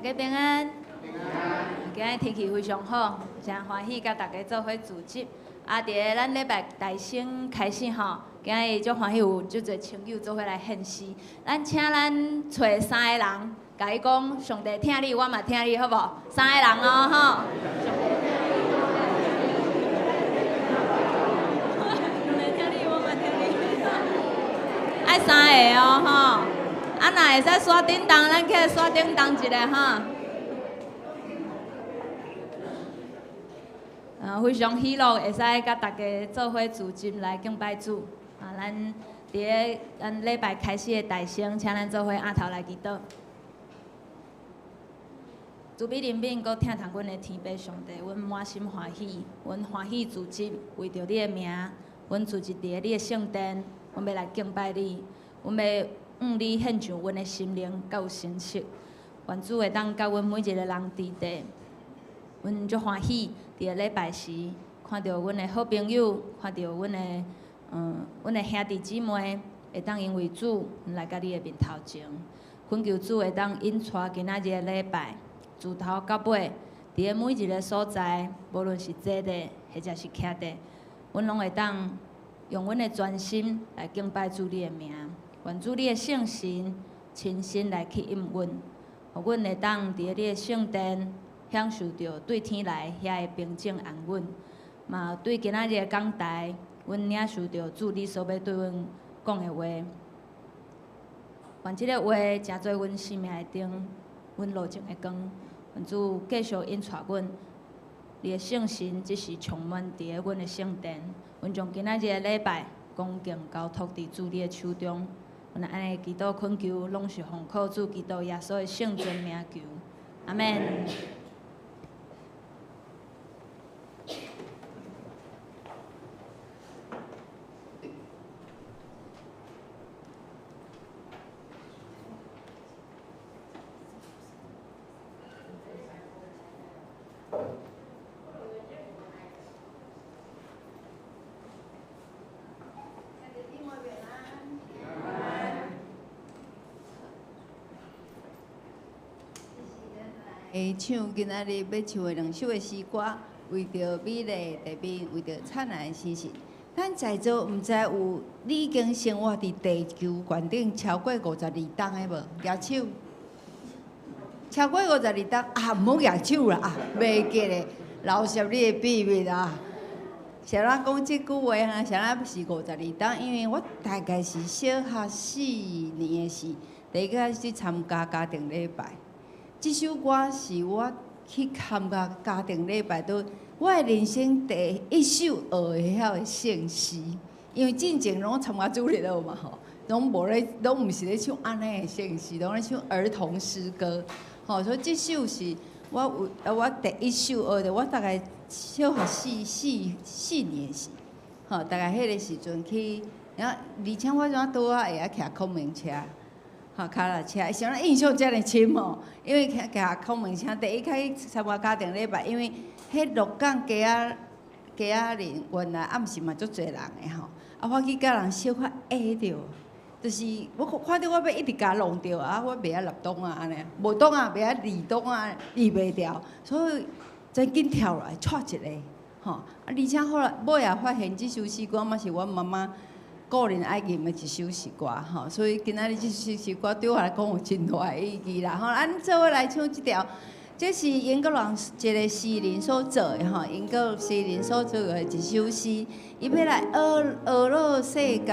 家平安。今日天氣非常好，誠歡喜佮大家做伙聚集。啊，佇咧咱禮拜大聖開始吼，今日足歡喜有足濟親友做伙來獻詩。咱請咱揣三个人，共伊講上帝疼你，我嘛疼你，好無？三个人哦，吼。上帝疼你，我嘛疼你。愛三个哦，吼。啊，若會使刷叮當，咱起來刷叮當一下吼。啊，非常喜樂會使佮大家做伙聚集來敬拜主。啊，咱佇咧咱禮拜開始的大聲，請咱做伙阿頭來祈禱。慈悲憐憫，閣疼痛阮的天父上帝，阮滿心歡喜，阮歡喜聚集，為著你的名，阮聚集佇咧你的聖殿，阮欲來敬拜你，阮欲向你獻上阮的心靈，佮有神蹟。願主會當佮阮每一个人佇地，阮足歡喜，佇咧禮拜時看著阮的好朋友，看著阮的兄弟姊妹，會當因為主來到你的面頭前，懇求主會當引帶今仔日的禮拜，自頭到尾，佇咧每一个所在，無論是坐的或者是徛的，阮攏會當用阮的全心來敬拜主你的名，願主你的聖神親身來去引阮，予阮會當佇咧你的聖殿享受著對天來遐的平靜安穩，嘛對今仔日的講台，阮領受著主你所欲對阮講的話，願這个話成做阮生命的燈，阮路程的光。願主繼續引帶阮，你的聖神這時充滿佇咧阮的聖殿，阮將今仔日的禮拜恭敬交託佇主你的手中。阮按呢祈禱懇求，攏是奉靠主基督耶穌的聖尊名求，阿們。會唱今仔日欲唱的兩首的詩歌，為著美麗地面，為著燦爛的星星。咱在座毋知有你已經生活佇地球懸頂超過52冬的無？舉手。超過52冬啊，毋好舉手啦啊，袂記咧，留攝你的秘密啊。啥人講這句話哈？啥人是52冬？因為我大概是小學四年的時，第一開始參加家庭禮拜。這首歌是我去參加家庭禮拜，都我的人生第一首學會曉的聖詩。因為進前攏參加主日學嘛吼，攏無咧，攏毋是咧唱按呢的聖詩，攏咧唱兒童詩歌。吼，所以這首是我有我第一首學的。我大概小學四年時，吼，大概彼個時陣去，然後而且我怎拄仔會曉騎孔明車。吼，跤踏車，啥人印象遮爾深吼？因為騎騎孔明車，第一開始參加家庭禮拜，因為彼鹿港街仔街仔裡原來啊，毋是嘛足濟人的吼。啊，我去佮人小可挨著，就是我看著我欲一直共弄著啊，我袂曉立擋啊，按呢，無擋啊，袂曉離擋啊，離袂牢，所以真緊跳落來，掣一个，吼。啊，而且後來尾仔發現這首詩歌嘛是阮媽媽個人愛吟的一首詩歌吼，所以今仔日這首詩歌對我來講有真大的意義啦吼。咱做伙來唱這條，這是英國人一個詩人所做的吼，英國詩人所做的一首詩，伊欲來學學樂世界，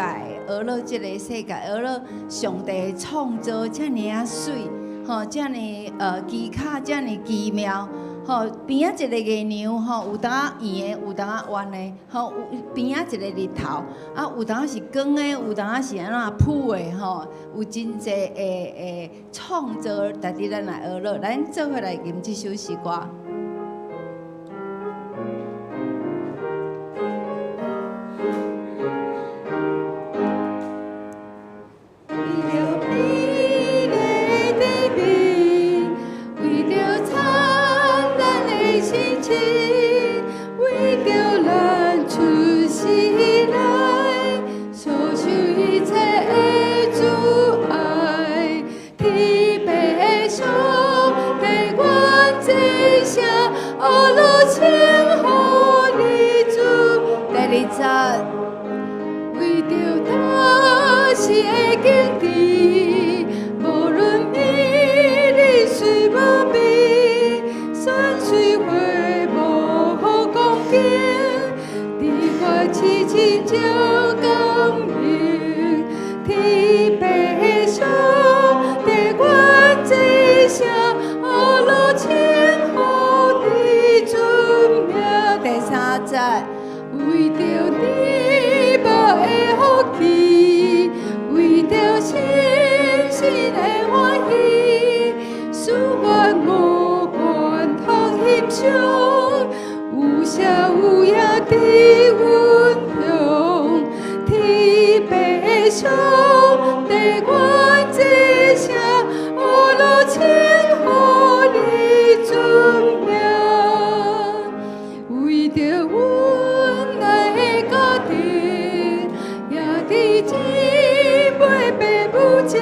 學樂這个世界，學樂上帝創造遮爾仔媠，吼，遮爾技巧遮爾奇妙。吼，邊仔一個月亮吼，有當圓的，有當彎的，吼，有邊仔一個日頭，啊，有當是光的，有當是按怎浮的，吼，有真濟的的創造，值得咱來學樂。咱做伙來吟這首詩歌。天父上帝。節，為著大時的堅持，無論美麗雖無比，山水花無好光景，伫我痴情照感應，天父上帝阮這聲，阿樂稱呼你尊名。第三節，為著你無的福氣，為著深深的歡喜，誓願無管通欣賞，有聲有影佇阮鄉，天父上帝阮這聲，阿樂稱呼你尊名。為著阮愛的家庭，也佇姊妹爸母前，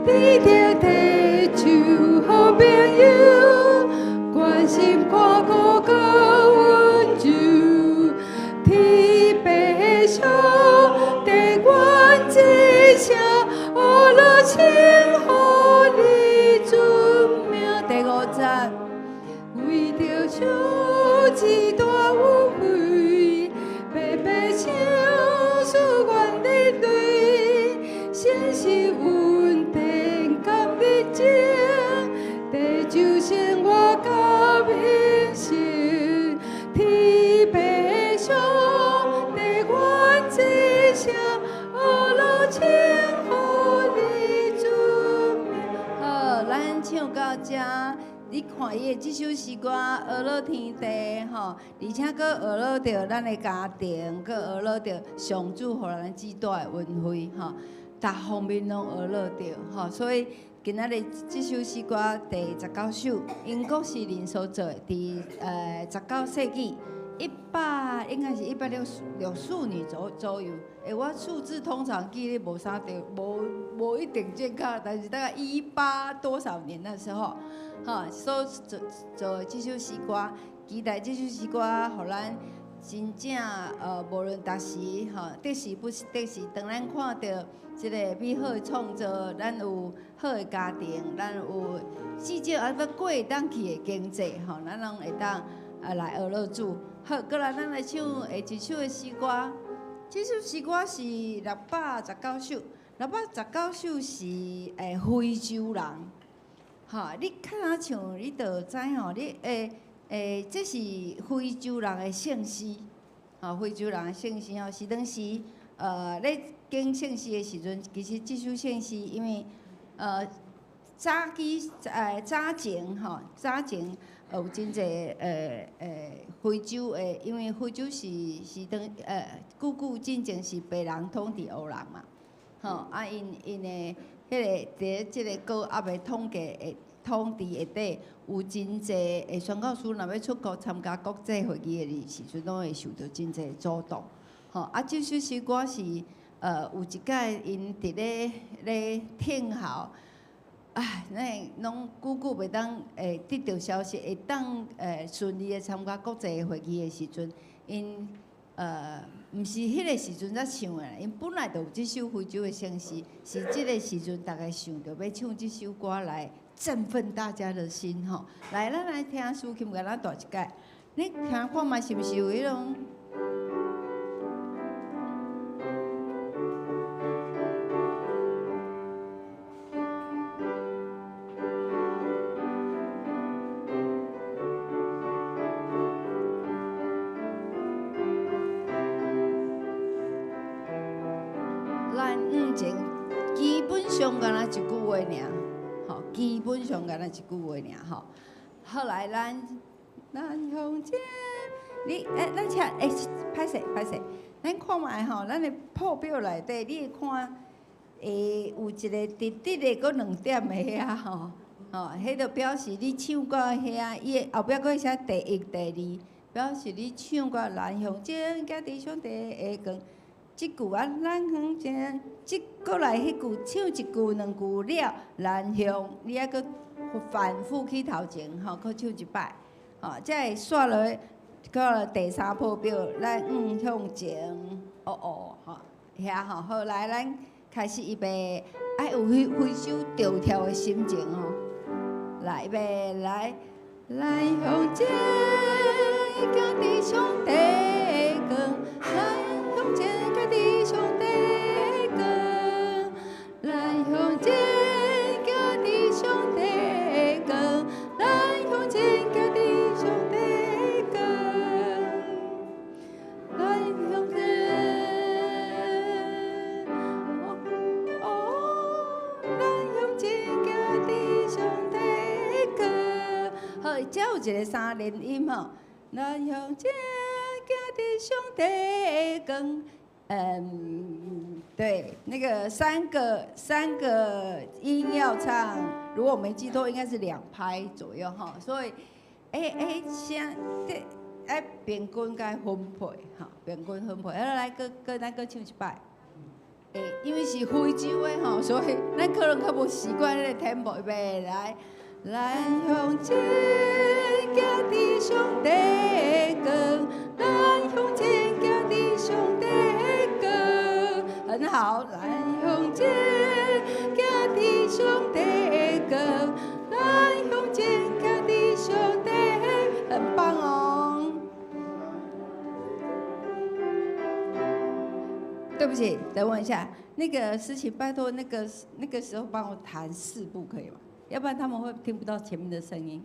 得著地球好朋友，關心看顧佮溫柔。天父上帝阮這聲，阿樂稱呼你尊名。第五節，為著小子大有為，白白相思願流淚，顯示穩定感熱情，地球生活甲民生，天父上帝阮這聲，阿樂稱呼你尊名。好，咱唱到這。你看伊的這首詩歌《阿樂天地》吼，而且閣學樂著咱的家庭，閣學樂著上主予咱至大的恩惠吼，逐方面攏學樂著吼，所以今仔日這首詩歌第19首，英國詩人所做的，佇19世紀應該是164年左右。我數字通常記得無啥對，無一定正確，但是大概一八多少年那時候，哈，所做的這首詩歌，期待這首詩歌，予咱真正無論逐時吼，得時不得時，當咱看著這個美好的創造，咱有好的家庭，咱有至少猶閣過會當去的經濟吼，咱攏會當來學樂主。好，過來咱來唱下一首的詩歌。這首詩歌是619首，619首是非洲人。吼，你看哪唱，你就知吼，你這是非洲人的聖詩，吼，非洲人的聖詩吼，是當時咧講聖詩的時陣，其實這首聖詩因為早期早前吼，早前有真濟非洲的，因為非洲是當久久進前是白人統治黑人嘛，吼啊𪜶的彼個佇這個高壓的統計的統治下底，有真濟的宣教師若欲出國參加國際會議的時陣，攏會受著真濟阻擋。吼啊，這首詩歌是有一擺𪜶佇咧聽候，唉，咱攏久久袂當得著消息，會當順利的參加國際會議的時陣，𪜶毋是彼個時陣才唱的，𪜶本來就有這首非洲的聖詩，是這個時陣逐家想著欲唱這首歌來振奮大家的心吼。來，咱來聽司琴共咱彈一擺，你聽看覓是毋是有彼種？咱往前基本上敢若一句話爾，吼，基本上敢若一句話爾，吼。後來咱向前，你咱請歹勢歹勢，咱看覓吼，咱的譜表內底，你會看有一個直直的，閣兩點的遐吼，吼，彼就表示你唱到遐，伊的後壁閣會寫第一、第二，表示你唱到咱向前，行佇上帝的光。這句啊，咱向前，這過來彼句唱一句兩句了，咱向你猶閣反覆去頭前吼，閣唱一擺，吼，才會煞落去。過了第三譜表，咱向前，哦哦，吼，遐吼，好來，咱開始預備，愛有非非常跳跳的心情吼，來預備來，來向前，行佇上帝的光，來向前，行佇上帝的光，來向前，行佇上帝的光，來向前，行佇上帝的光，來向前，哦，來向前，行佇上帝的光。好，這有一個三連音吼，來向前，行佇上帝的光。嗯，對，那個三個音要唱，如果我沒記錯，應該是兩拍左右哈。所以，欸，聲這愛平均該分配哈，平均分配。啊，來，閣閣咱閣唱一擺。欸，因為是非洲的吼，所以咱可能較無習慣彼個 tempo。預備來，來向前，行佇上帝的光，來向前，行佇上帝的光。很好，來向前，行佇上帝的光，來向前，行佇上帝的，很棒哦。對不起，等我一下，那個思琪，拜託那個時候幫我彈四步可以嗎？要不然他們會聽不到前面的聲音。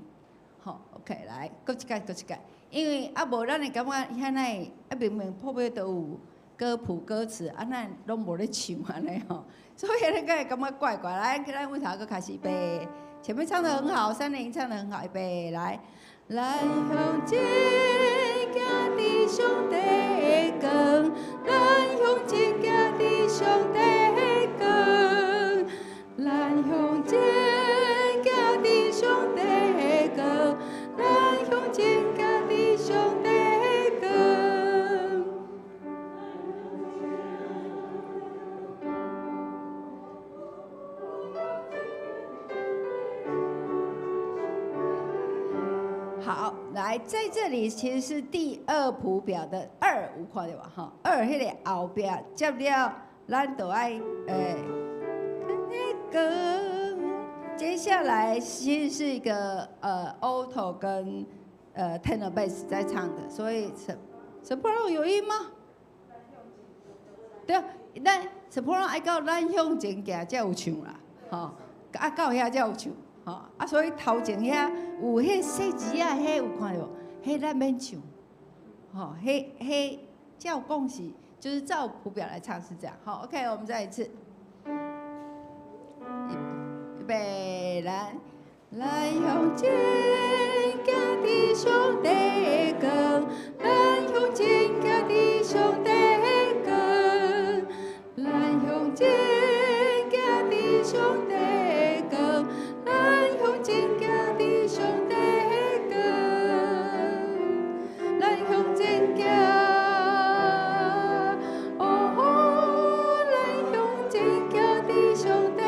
好，OK，來，閣一擺，閣一擺，因為啊無咱會感覺遐那啊明明譜表都有歌譜歌詞，啊咱攏無咧唱按呢吼，所以咱才會感覺怪怪。來，咱位頭閣開始預備，前面唱得很好，三連音唱得很好，預備來，來向前，行佇上帝的光，來向前，行佇上帝的光，來向前，行佇上帝的光，來向前，行佇上帝的光。好，來，在這裡其實是第二譜表的二，有看著無？吼，二彼个後壁接了，咱就愛欸，那個，接下來其實是一個alto 跟tenor bass 在唱的，所以 soprano 有音嗎？對，咱 soprano 愛到咱向前行才有唱啦，吼，啊到遐才有唱。吼啊，所以頭前遐有彼細字仔，彼有看著無？彼咱免唱，吼，彼彼照講是，就是照譜表來唱是這樣。好，OK，我們再一次，預備來，來向前，行佇上帝的光，來向前，行佇上帝的光，來向前，行佇上帝的光。來向前，行佇上帝的光，來向前行，哦，來向前行佇上帝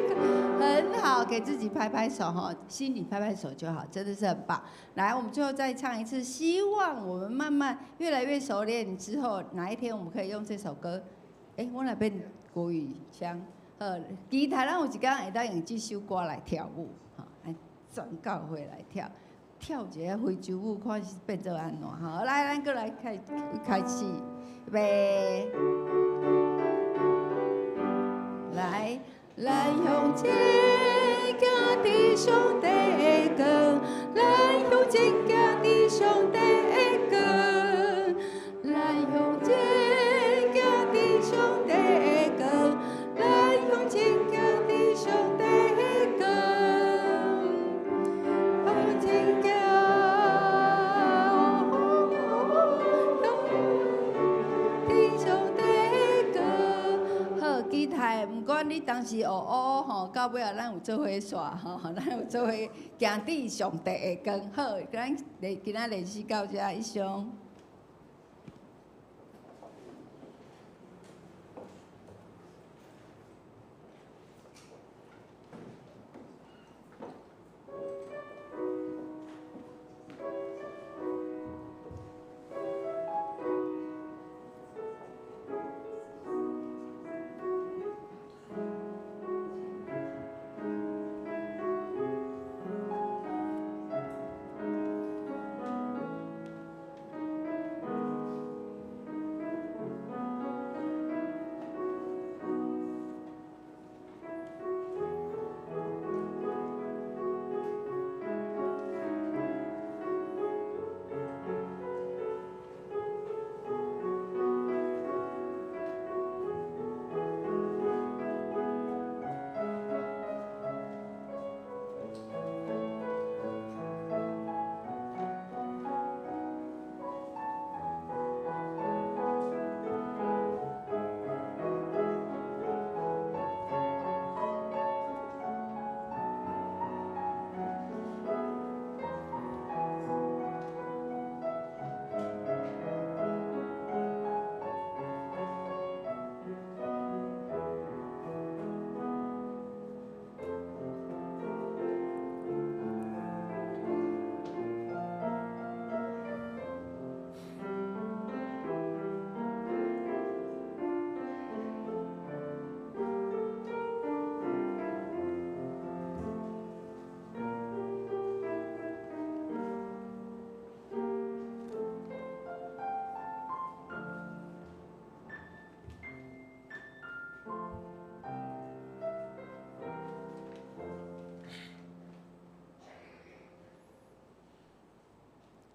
的光。很好，給自己拍拍手哈，心裡拍拍手就好，真的是很棒。來，我們最後再唱一次，希望我們慢慢越來越熟練之後，哪一天我們可以用這首歌？欸，我若變國語腔。期待咱有一工會當用這首歌來跳舞，吼，全教會來跳，跳一下非洲舞，看是變做按怎吼。來，咱閣來開開始，預備，來，來向前，行佇上帝的光，來向前，行佇上帝的光，來向前，行佇上帝的光。來向前，行佇上帝的光，向前行，佇上帝的光。好，期待，毋管你當時學學吼，到尾仔咱有做伙煞吼，咱有做伙行佇上帝的光。好，咱今仔練習到這，以上。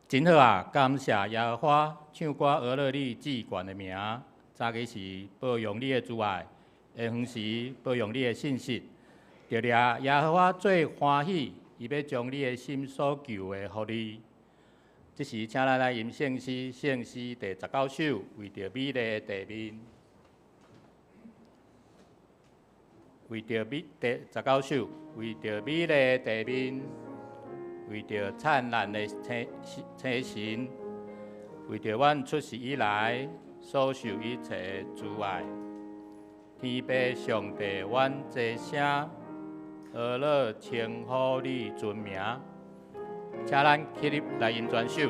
真好啊！感謝耶和華，唱歌呵樂你至懸的名。早起時報揚你的慈愛，下昏時報揚你的信實。著掠耶和華做歡喜，伊欲將你的心所求的予你。這時，請咱來吟聖詩，聖詩第19首，為著美麗的地面。為著美第19首，為著美麗的地面。為著燦爛的星星辰，為著阮出世以來所受一切慈愛，天父上帝，阮齊聲呵樂稱呼你尊名，請咱起立來吟全首。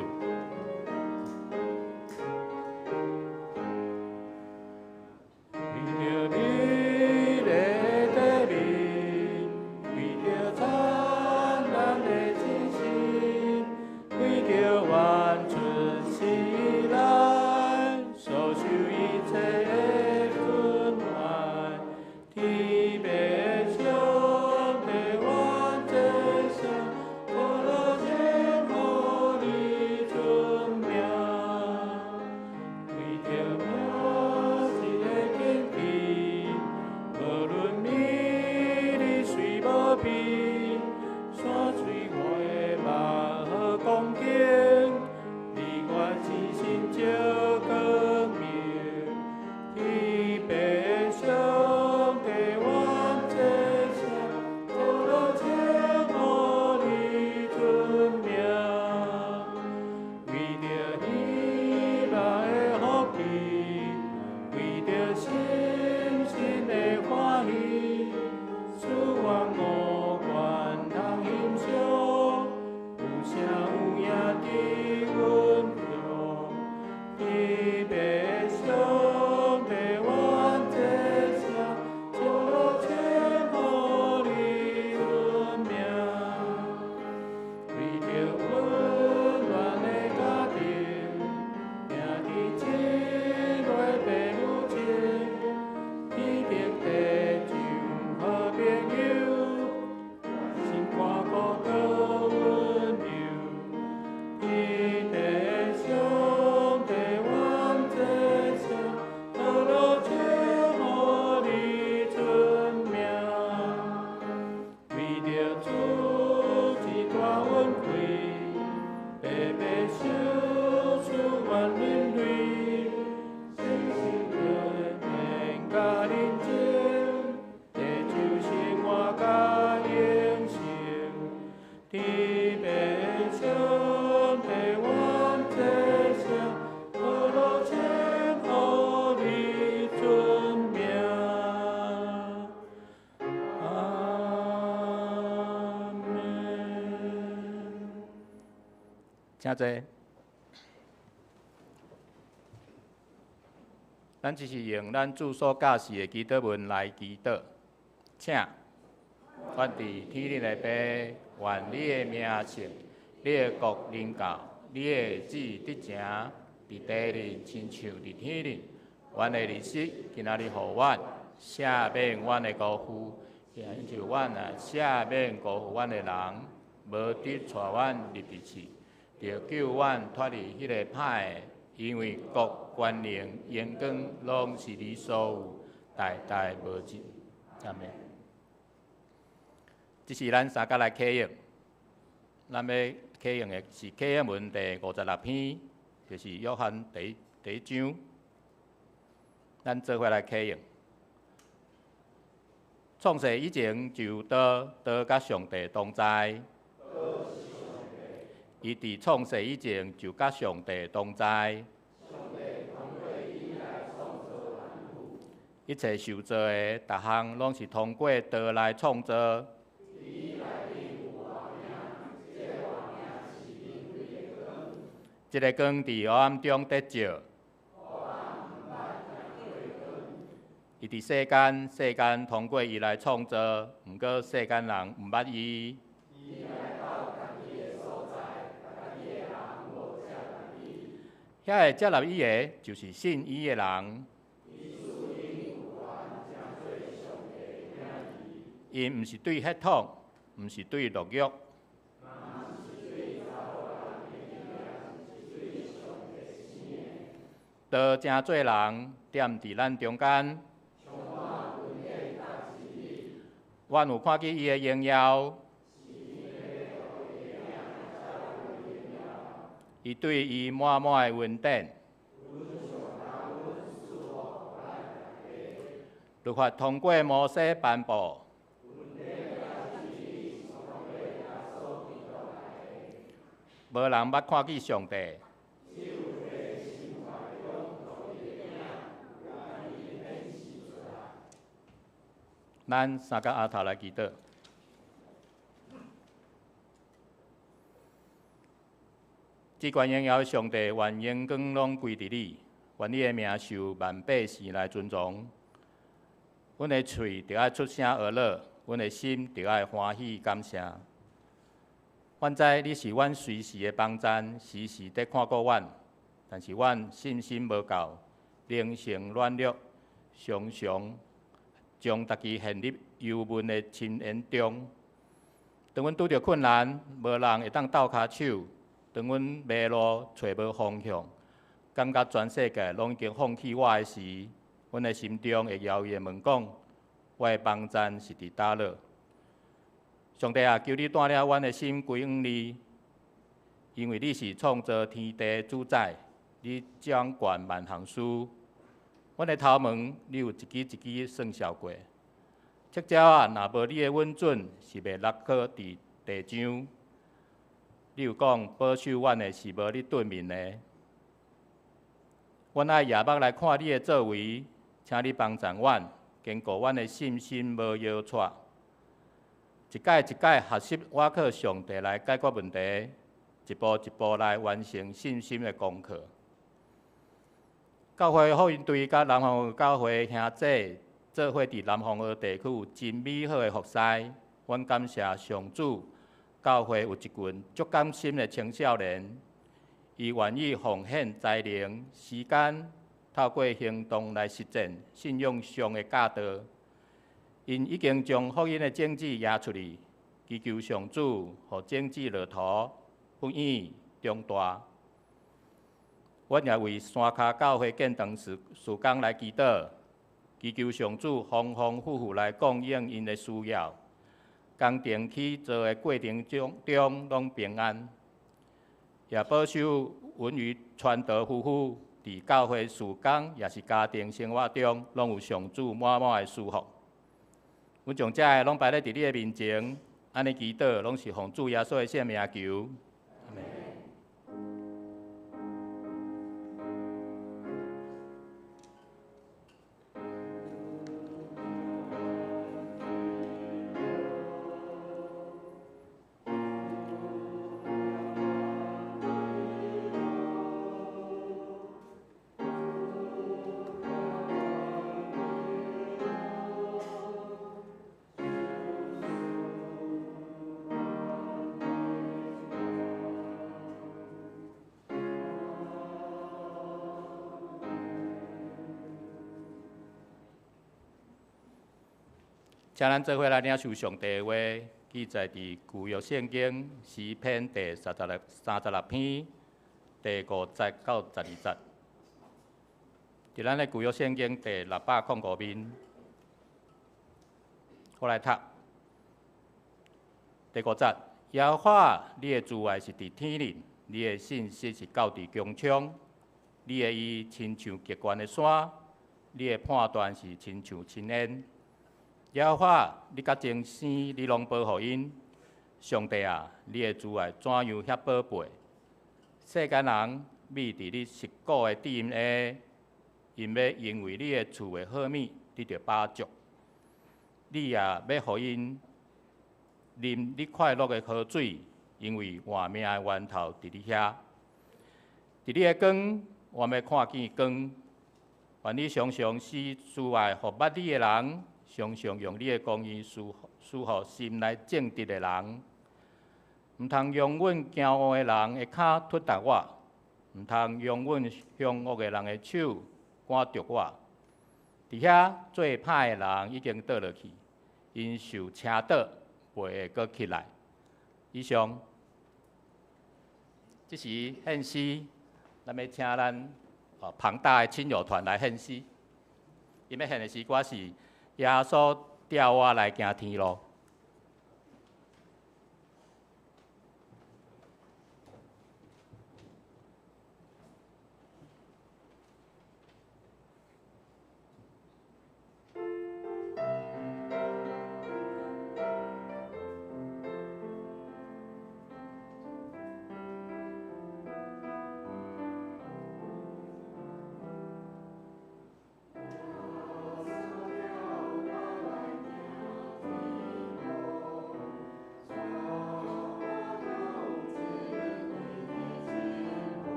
請坐。咱這是用咱主所教示的祈禱文來祈禱，請，阮佇天頂的父，願你的名聖，你的國臨到，你的旨意得成，佇地裡親像佇天頂。阮的日食今仔日予阮，赦免阮的辜負，親像阮也赦免辜負阮的人，無得帶阮入佇試。著救阮脫離彼個歹的，因為國、權能、榮光，攏是你所有，代代無盡。阿們。這是咱三角來啟用，咱欲啟用的是啟用文第56篇，就是約翰第一章。咱做伙來啟用。創世以前就有道，道佮上帝同在。伊佇創世以前就佮上帝同在。一切受造的，逐項攏是通過道來創造。這个光佇黑暗中得照。伊佇世間，世間通過伊來創造，毋過世間人毋捌伊。遐會接納伊的，就是信伊的人。𪜶毋是對血統，毋是對六欲，道成做人，踮佇咱中間。阮有看見伊的榮耀，伊對伊滿滿的恩典。律法通過摩西頒布，無人捌看見上帝。咱三個阿頭來祈禱。至懸榮耀的上帝，願榮光攏歸佇你，願你的名受萬百姓來尊崇。阮的喙著愛出聲呵咾，阮的心著愛歡喜感謝。阮知你是阮隨時的幫贊，時時佇看顧阮，但是阮信心無夠，靈性軟弱，常常將家己陷入憂悶的深淵中。當阮拄著困難，無人會當鬥跤手；當阮迷路，揣無方向，感覺全世界攏已經放棄我的時，阮的心中會猶豫的問講：我的幫贊是佇佗落？上帝啊，求你帶領阮的心歸向你，因為你是創造天地的主宰，你掌權萬項事。阮的頭毛，你有一支一支算數過。赤鳥仔，若無你的允准，是袂落去佇地上。你有講保守阮的是無你頓眠的。阮愛舉目來看你的作為，請你幫助阮，堅固阮的信心無搖掣。一擺一擺學習倚靠上帝來解決問題，一步一步來完成信心的功課。教會福音隊佮南方教會兄弟做伙佇南方澳地區有真美好的服侍，阮感謝上主。教會有一群足甘心的青少年，伊願意奉獻才能、時間，透過行動來實踐信仰上的教導。𪜶已經將福音的種子撒出去，祈求上主予種子落土，復養長大。阮也為山跤教會建堂事工來祈禱，祈求上主豐豐富富來供應𪜶的需要，工程起造的過程中攏平安，也保守阮與傳道夫婦佇教會事工，也是家庭生活中，攏有上主滿滿的祝福。阮將這个攏擺咧佇你的面前，按呢祈禱，攏是奉主耶穌的聖名求。請咱做伙來領受上帝的話，記載佇舊約聖經詩篇第36篇第5節到12節。佇咱的舊約聖經第605面，我來讀第5節：耶和華，你的慈愛是佇天頂，你的信實是到佇穹蒼，你的義親像極懸的山，你的判斷是親像深淵。耶和華，你佮前生，你攏保護𪜶。上帝啊，你的慈愛怎樣遐寶貝？世間人覕佇你實古的殿下，𪜶欲因為你的賜的好物得著飽足。你也欲予𪜶啉你快樂的河水，因為活命的源頭佇你遐。佇你的光，我欲看見光。願你常常施慈愛予捌你的人。常常用你的公義賜予心內正直的人，毋通容阮驕傲的人的跤脫逐我，毋通容阮凶惡的人的手趕逐我。佇遐做歹的人已經倒落去，𪜶受車倒，袂會閣起來。以上，這時獻詩，咱欲請咱龐大的親友團來獻詩。𪜶欲獻的詩歌是《耶穌帶我來行天路》。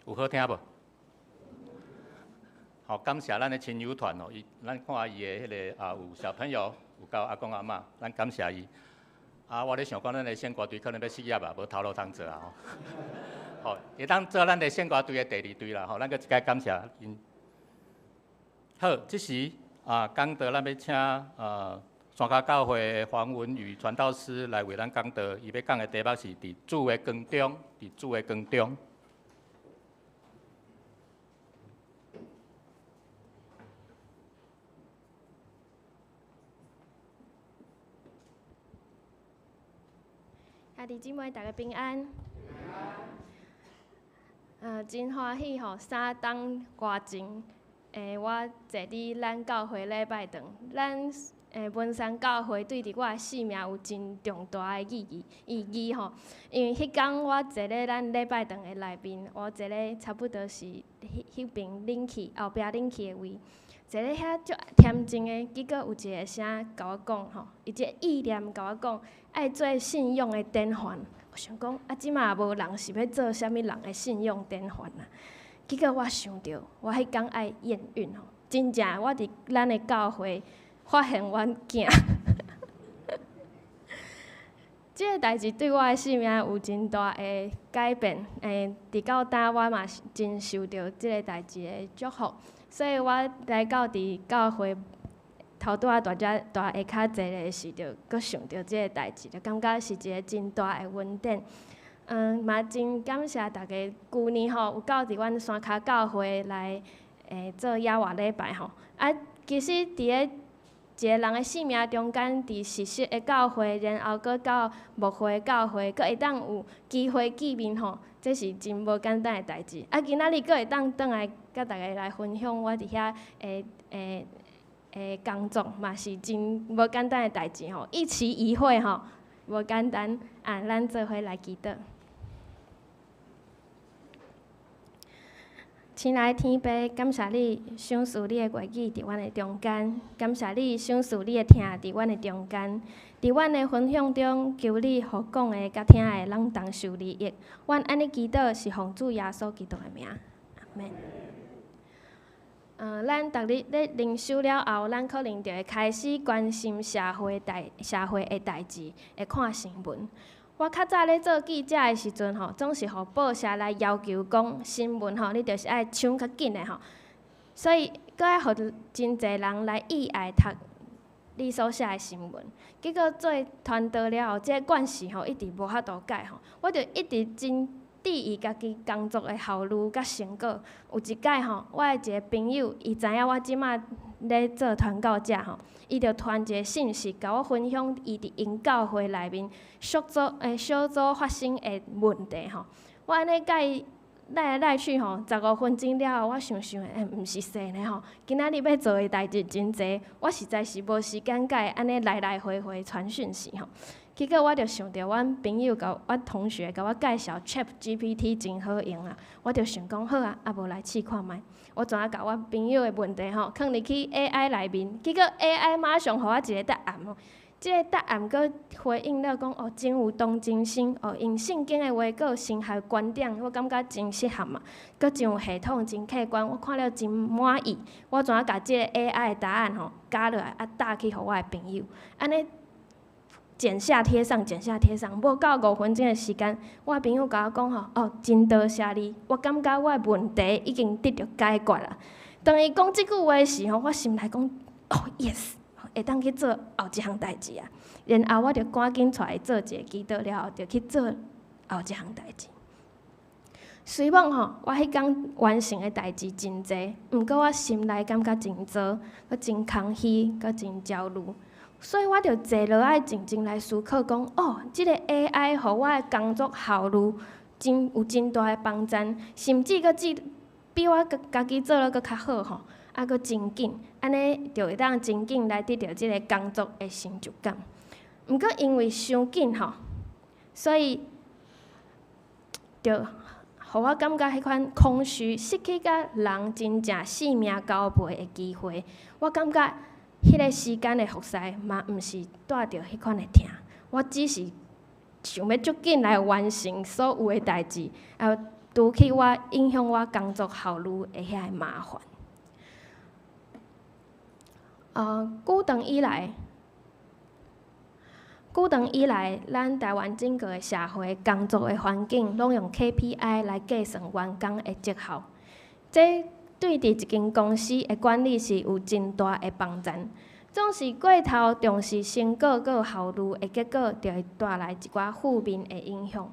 有好聽無？好，感謝咱的親友團哦，伊咱看伊的彼个啊，有小朋友，有𪜶阿公阿嬤，咱感謝伊。啊，我咧想講，咱的聖歌隊可能欲失業啊，無頭路通做啊吼。好，會當做咱的聖歌隊的第二隊啦吼，咱閣一擺感謝𪜶。好，這時啊，講道咱欲請啊山跤教會的黃文宇傳道師來為咱講道，伊欲講的題目是佇主的光中，佇主的光中。兄弟姊妹，大家平安。真歡喜吼，3冬外前，我坐佇咱教會禮拜堂，咱文山教會對佇我的生命有真重大的意義吼。因為彼工我坐咧咱禮拜堂的內面，我坐咧差不多是彼彼爿冷氣後壁冷氣的位，坐咧遐足恬靜的，結果有一個聲共我講吼，伊一個意念共我講，愛做信仰的典範。我想講，啊，這馬無人是欲做啥物人的信仰典範啊？結果我想著，我彼工愛驗孕吼，真正我佇咱的教會發現阮囝。這个代誌對我的生命有真大的改變。直到今我嘛是真受著這个代誌的祝福，所以我來到佇教會頭拄仔大家大下跤坐咧時，就閣想著這个代誌，就感覺是一个真大的恩典。嘛真感謝大家舊年吼有到佇阮山跤教會來做野外禮拜吼。啊，其實佇咧一个人的生命中間，佇實習的教會，然後閣到牧會教會，閣會當有機會見面吼，這是真無簡單的代誌。啊，今仔日閣會當轉來佮大家來分享我佇遐的工作，嘛是真無簡單的代誌吼。一期一會吼，無簡單啊！咱做伙來祈禱。親愛的天父，感謝你賞賜你的話語佇阮的中間，感謝你賞賜你的疼佇阮的中間。佇阮的分享中，求你予講的佮聽的攏同受利益。阮按呢祈禱是奉主耶穌基督的名，阿們。咱逐日咧靈修了後，咱可能就會開始關心社會的代誌，會看新聞。我較早咧做記者的時陣吼，總是予報社來要求講新聞吼，你就是愛搶較緊的吼，所以閣愛予真濟人來意愛讀你所寫的新聞。結果做傳道了後，這個慣勢吼一直無法度改吼，我就一直真注意家己工作的效率佮成果。有一擺吼，我的一個朋友，伊知影我這馬咧做傳教者吼，伊就傳一个信息，共我分享伊佇𪜶教會內面小組發生的問題吼。我按呢佮伊來來去吼，15分鐘了後，我想想，毋是勢呢吼。今仔日欲做的代誌真濟，我實在是無時間佮伊按呢來來回回傳訊息吼。結果我就想著，阮朋友共阮同學共我介紹 ChatGPT 真好用啊，我就想講好啊，啊無來試看覓。我怎啊共阮朋友的問題吼，囥入去 AI 內面，結果 AI 馬上予我一個答案吼。這个答案閣回應了講哦，真有同情心哦，用聖經的話閣有神學觀點，我感覺真適合嘛，閣真有系統，真客觀，我看了真滿意。我怎啊共這个 AI 的答案吼加落來，啊打去予我的朋友，按呢。剪下貼上，剪下貼上，無夠5分鐘的時間，我的朋友共我講吼，哦，真多謝你，我感覺我的問題已經得著解決啦。當伊講這句話時吼，我心內講，哦，yes，會當去做後一項代誌啊。然後我就趕緊帶伊做一个祈禱了後，就去做後一項代誌。雖罔吼，我彼工完成的代誌真濟，毋過我心內感覺真糟，閣真空虛，閣真焦慮。所以我就坐落來靜靜來思考，講哦，這个 AI 予我的工作效率真有真大的幫助，甚至閣只比我家己做了閣較好吼，啊，閣真緊，按呢就會當真緊來得著這个工作的成就感。毋過因為傷緊吼，所以就予我感覺彼款空虛，失去佮人真正性命交陪的機會，我感覺。彼个時間的服侍嘛，毋是帶著彼款的疼，我只是想欲足緊來完成所有的代誌，啊，除去我影響我工作效率的遐个麻煩。久長以來，咱台灣整個的社會工作的環境，攏用 KPI 來計算員工的績效。這對佇一間公司的管理是有真大的幫贊。總是過頭重視成果閣有效率的結果，就會帶來一寡負面的影響。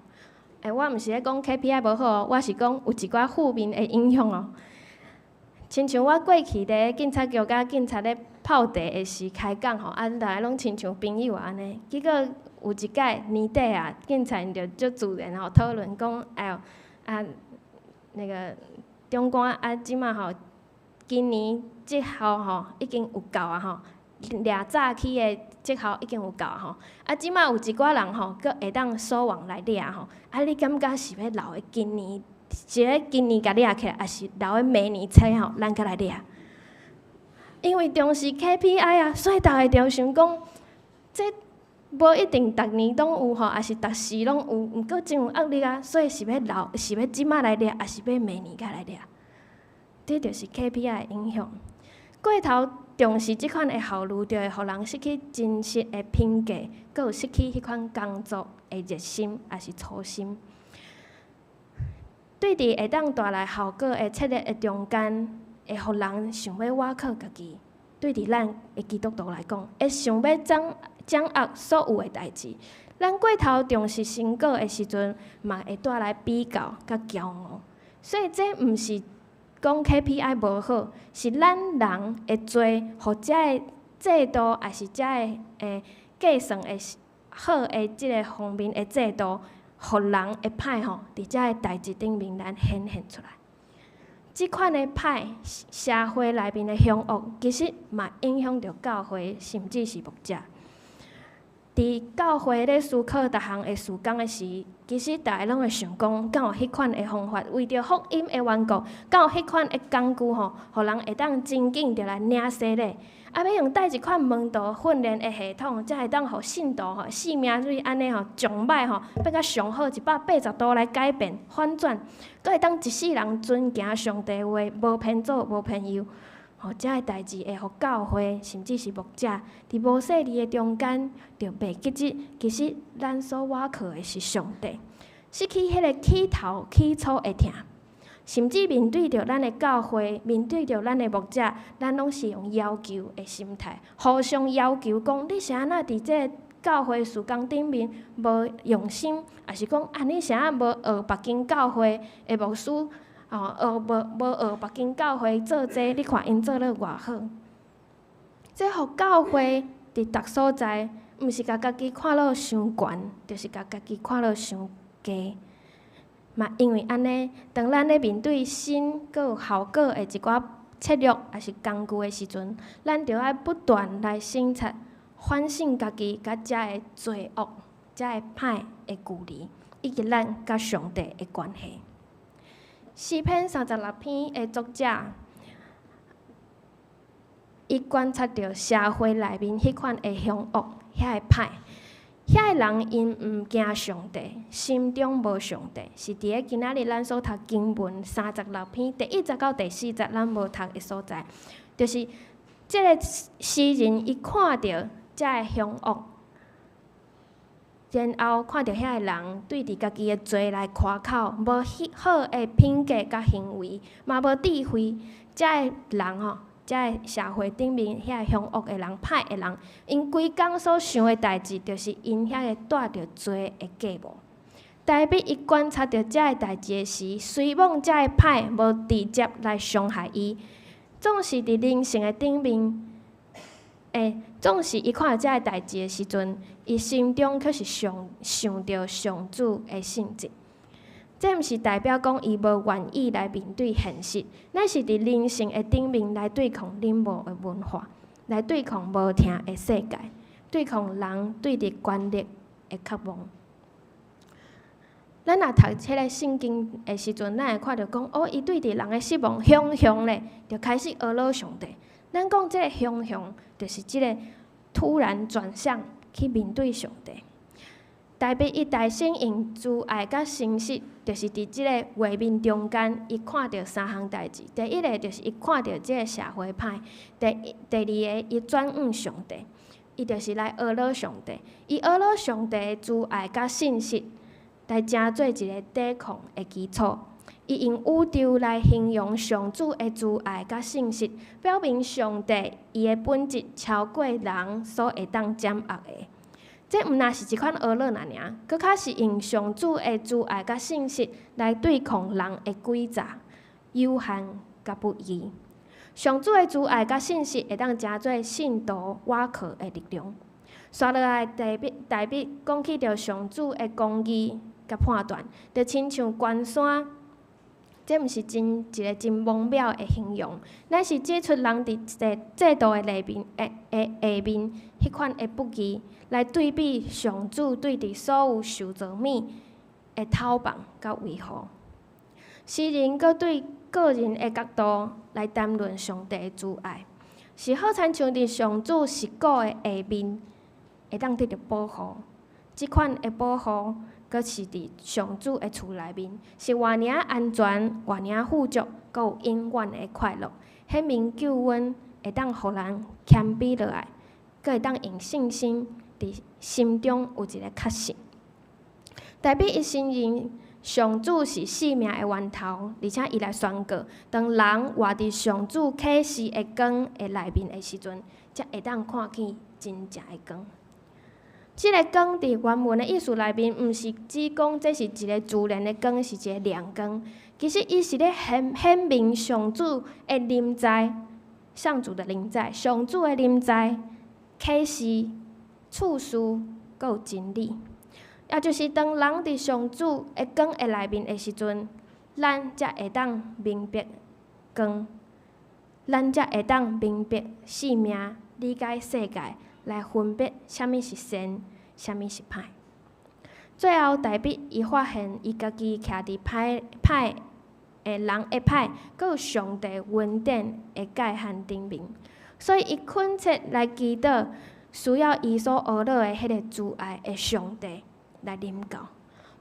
欸，我毋是咧講 KPI 無好哦，我是講有一寡負面的影響哦。親像我過去佇警察局佮警察咧泡茶的時開講吼，啊，逐家攏親像朋友按呢。結果有一擺年底啊，警察𪜶就足自然吼討論講，哎喲，啊，那個長官啊，這馬吼，今年績效吼已經有夠啊吼，掠早起的績效已經有夠啊吼。啊，這馬有一寡人吼，閣會當鎖網來掠吼。啊，你感覺是欲留予今年？是欲今年共掠起來，抑是留予明年初吼，咱閣來掠？因為重視 KPI 啊，所以逐家就想講，這無一定逐年攏有吼，抑是逐時攏有，毋過真有壓力啊，所以是欲留，是欲這馬來掠，抑是欲明年才來掠？這就是 KPI 的影響。過頭重視這款的效率，就會予人失去真實的品格，閣有失去彼款工作的熱心，抑是初心。對佇會當帶來效果的策略的中間，會予人想欲倚靠家己。對佇咱的基督徒來講，會想欲掌握所有的代誌。咱過頭重視成果的時陣，嘛會帶來比較佮驕傲。所以這毋是講 KPI 無好，是咱人的罪，予遮个制度，抑是遮个計算的好的這个方面的制度，予人的歹吼，佇遮个代誌頂面咱顯現出來。這款的歹，社會內面的凶惡，其實嘛影響著教會，甚至是牧者。佇教會咧思考逐項的事工的時，其實逐家攏會想講，敢有彼款的方法，為著福音的緣故，敢有彼款的工具吼，予人會當真緊著來領洗禮。啊，欲用佗一款門徒訓練的系統，才會當予信徒吼生命對按呢吼從歹吼變甲上好180度來改變反轉，閣會當一世人遵行上帝話，無偏左無偏右。吼，遮个代誌會予教會，甚至是牧者，佇無細膩的中間，就袂記得，其實咱所倚靠的是上帝，失去彼个起頭起初的疼，甚至面對著咱的教會，面對著咱的牧者，咱攏是用要求的心態，互相要求講，你是按怎佇這个教會事工頂面無用心，抑是講啊，你是按怎無學別間教會的牧師？哦，學無無學別間教會做這，你看𪜶做了偌好。這予教會佇逐所在，毋是共家己看落傷懸，就是共家己看落傷低。嘛，因為按呢，當咱咧面對新閣有效果的一寡策略，抑是工具的時陣，咱著愛不斷來省察、反省家己佮遮个罪惡、遮个歹的距離，以及咱佮上帝的關係。詩篇36篇的作者，伊觀察著社會內面彼款的凶惡、遐个歹，遐个人𪜶毋驚上帝，心中無上帝，是佇咧今仔日咱所讀經文三十六篇第一節到第四節，咱無讀的所在，就是這个詩人伊看著遮个凶惡。然後看著遐个人對佇家己的罪來誇口，無好的品格佮行為，嘛無智慧，遮个人吼，遮个社會頂面遐個凶惡的人、歹的人，𪜶規工所想的代誌，就是𪜶遐个帶著罪的計謀。大衛伊觀察著遮个代誌的時，雖罔遮个歹無直接來傷害伊，總是佇靈性的頂面。欸，總是伊看著遮個代誌的時陣，伊心中卻是想想著上主的信實。這毋是代表講伊無願意來面對現實，乃是佇靈性的頂面來對抗冷漠的文化，來對抗無疼的世界，對抗人對佇權力的渴望。咱若讀彼個聖經的時陣，咱會看著講，哦，伊對佇人的失望，雄雄咧，就開始呵咾上帝。咱講這个雄雄，就是這个突然轉向去面對上帝。大衛伊大聲用慈愛佮誠實，就是佇這个畫面中間，伊看著三項代誌。第一个就是伊看著這个社會歹，第二个伊轉向上帝，伊就是來呵咾上帝。伊呵咾上帝的慈愛佮信實，來成做一个抵抗的基礎。伊用宇宙來形容上主的慈愛佮信實，表明上帝伊的本質超過人所會當掌握的。這毋但是一款呵咾爾，閣較是用上主的慈愛佮信實來對抗人的詭詐、有限佮不義。上主的慈愛佮信實會當成做信徒倚靠的力量。紲落來，大衛講起著上主的公義佮判斷，就親像關山。這毋是真一个真蒙妙的形容，乃是指出人佇制度的內面、的下面，彼款的不義，來對比上主對佇所有受造物的透放佮維護。詩人閣對個人的角度來談論上帝的慈愛，是好親像佇上主實古的下面，會當得著保護。這款的保護，閣是佇上主的厝內面，是偌爾安全、偌爾富足，閣有永遠的快樂。顯明救恩會當予人謙卑落來，閣會當用信心佇心中有一个確信。大衛伊承認上主是生命的源頭，而且伊來宣告：當人活佇上主啟示的光的內面的時陣，才會當看見真正的光。這个光佇原文的意思內面，毋是只講這是一个自然的光，是一个亮光。其實伊是咧顯明上主的臨在，上主的臨在，上主的臨在，啟示、處事，閣有真理。也就是當人佇上主的光的內面的時陣，咱才會當明白光，咱才會當明白生命，理解世界，來分別啥物是善，啥物是歹。最後，大衛伊發現伊家己徛佇歹的人的歹，閣有上帝恩典的界限頂面，所以伊懇切來祈禱，需要伊所呵咾的彼个慈愛的上帝來臨到，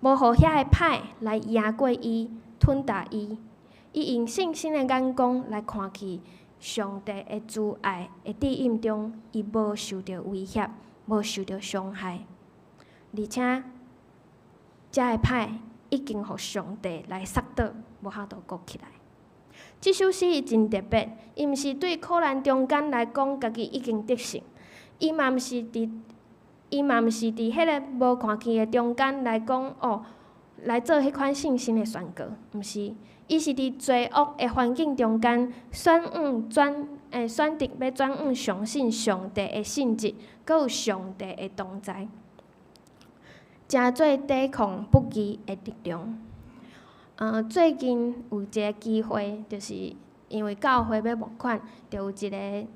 無予遐个歹來贏過伊，吞噬伊。伊用信心的眼光來看去上帝的慈愛的指引中，伊無受著威脅，無受著傷害，而且遮个歹已經予上帝來殺倒，無法度閣起來。這首詩伊真特別，伊毋是對苦難中間來講，家己已經得勝，伊嘛毋是佇彼个無看見的中間來講哦，來做彼款信心的宣告，毋是，伊是佇罪惡的環境中間，選擇欲轉往相信上帝的信實，閣有上帝的同在，成做抵抗不義的力量。最近有一个機會，就是因為教會欲募款，就有一个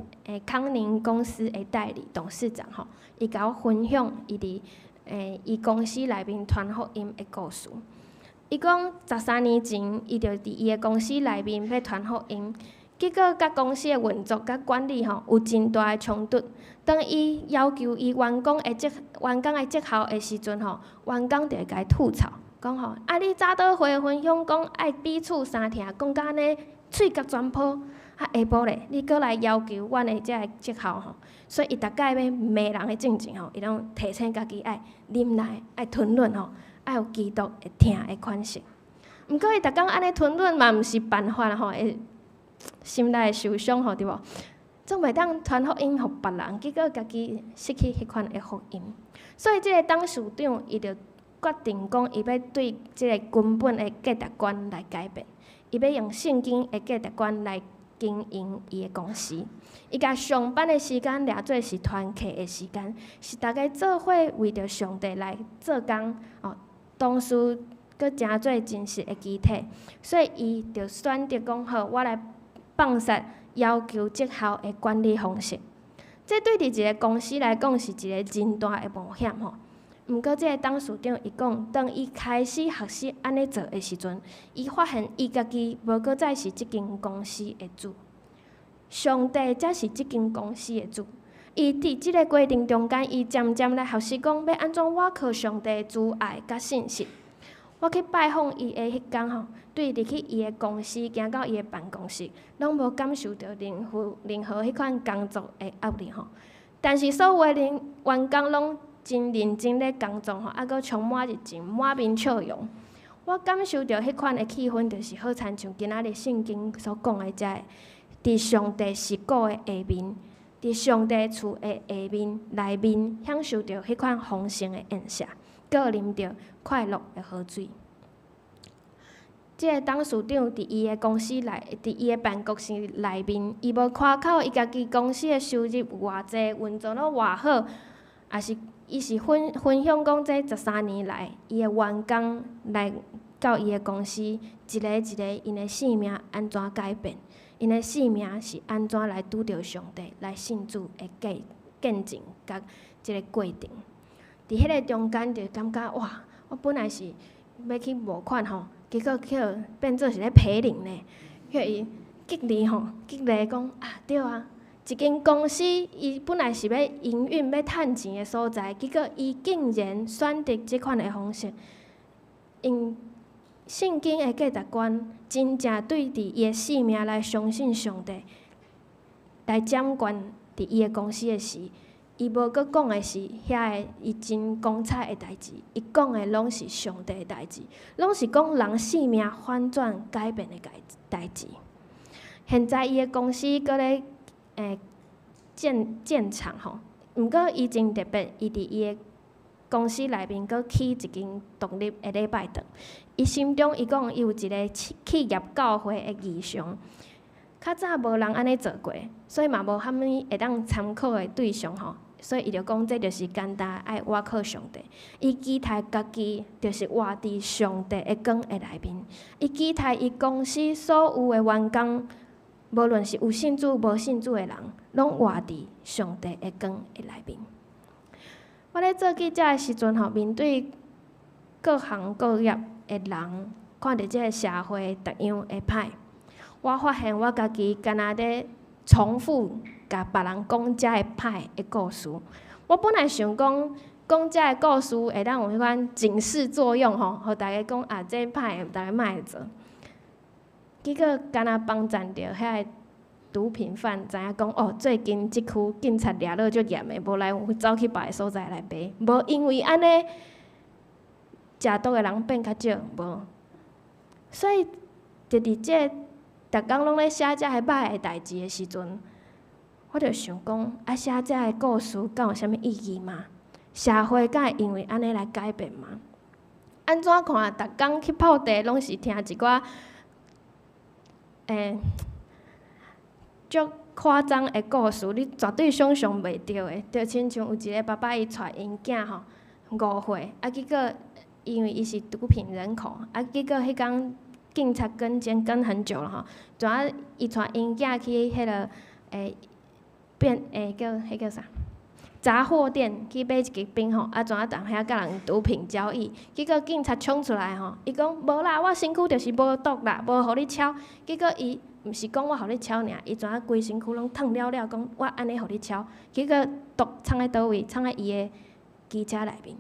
康寧公司的代理董事長吼，伊共我分享伊佇伊公司內面傳福音的故事。伊講13年前，伊就佇伊的公司內面欲傳福音，結果佮公司的運作佮管理吼有真大的衝突。當伊要求伊員工的績效的時陣吼，員工就會共伊吐槽，講吼啊你早禱會分享講愛彼此相疼，講甲按呢喙角全破，啊下晡咧，你閣來要求阮的這个績效吼，所以伊逐擺欲罵人的進前吼，伊攏提醒家己愛忍耐，愛吞忍吼，愛有基督的疼的款式。毋過伊逐工按呢吞忍嘛，毋是辦法吼，會心內會受傷吼，對無？總袂當傳福音予別人，結果家己失去彼款的福音。所以這个董事長伊就決定講，伊欲對這个根本的價值觀來改變，伊欲用聖經的價值觀來經營伊的公司。伊共上班的時間掠做是團契的時間，是逐家做伙為著上帝來做工哦。同時，閣成做真實的肢體，所以伊就選擇講好，我來放殺要求績效的管理方式。這對佇一个公司來講是一个真大的冒險吼。毋過，這个董事長伊講，當伊開始學習按呢做的時陣，伊發現伊家己無閣再是這間公司的主，上帝才是這間公司的主。伊佇這个過程中間，伊漸漸來學習講，欲按怎倚靠上帝的慈愛佮信實。我去拜訪伊的彼工吼，對入去伊的公司，行到伊的辦公室，攏無感受著任何彼款工作的壓力吼。但是所有的員工攏真認真咧工作吼，猶閣充滿熱情，滿面笑容。我感受著彼款的氣氛，就是好親像今仔日聖經所講的遮个，佇上帝實谷的下面，佇上帝厝的下面內面，享受著彼款豐盛的宴席，閣啉著快樂的好水。這个董事長佇伊的公司內，佇伊的辦公室內面，伊無誇口伊家己公司的收入有偌濟，運作了偌好，也是伊是分享講這13年來，伊的員工來到伊的公司，一个一个𪜶的性命按怎改變，𪜶的性命是按怎來拄著上帝，來信主的見證佮這個過程。佇彼个中間就感覺哇，我本來是欲去募款吼，結果去予變做是咧批評呢，予伊激勵吼，激勵講啊對啊，一間公司伊本來是欲營運欲趁錢的所在，結果伊竟然選擇這款的方式，用聖經的價值觀，真正對佇伊的性命來相信上帝，來掌權佇伊的公司的時，伊無閣講的是遐个伊真光彩的代誌，伊講的攏是上帝的代誌，攏是講人性命反轉改變的代誌。現在伊的公司閣咧建廠吼，毋過伊真特別，伊佇伊的公司內面閣起一間獨立的禮拜堂。伊心中伊講伊有一个企業教會的異象。較早無人按呢做過，所以嘛無啥物會當參考的對象吼。所以伊就講，這就是簡單愛倚靠上帝。伊期待家己就是活佇上帝的光的內面。伊期待伊公司所有的員工，無論是有信主無信主的人，攏活佇上帝的光的內面。我咧做記者的時陣吼，面對各行各業的人，看著這个社會逐樣的歹，我發現我家己敢若咧重複共別人講遮个歹的故事。我本來想講，講遮个故事會當有彼款警示作用吼，予大家講啊，這歹，大家莫會做。結果敢若幫贊著遐个毒品販，知影講哦，最近這區警察掠落足嚴的，無來走去別个所在來買，無因為按呢，食毒的人變較少，無。所以，就佇這逐工攏咧寫遮个歹的代誌的時陣，我就想講，啊，寫遮个故事敢有啥物意義嗎？社會敢會因為按呢來改變嗎？按怎看，逐工去泡茶，攏是聽一寡，足誇張的故事，你絕對想像袂著的。就親像有一个爸爸，伊帶𪜶囝吼5歲，啊，結果因為伊是毒品人口，啊，結果彼工警察跟監跟很久了吼，怎啊伊帶𪜶囝去彼个變叫彼叫啥？雜貨店去買一支冰吼，啊，怎啊踮遐佮人毒品交易，結果警察衝出來吼，伊講無啦，我身軀就是無毒啦，無予你抄。結果伊毋是講我予你抄爾，伊怎啊規身軀攏燙了了，講我按呢予你抄，結果毒藏佇佗位？藏佇伊的機車內面。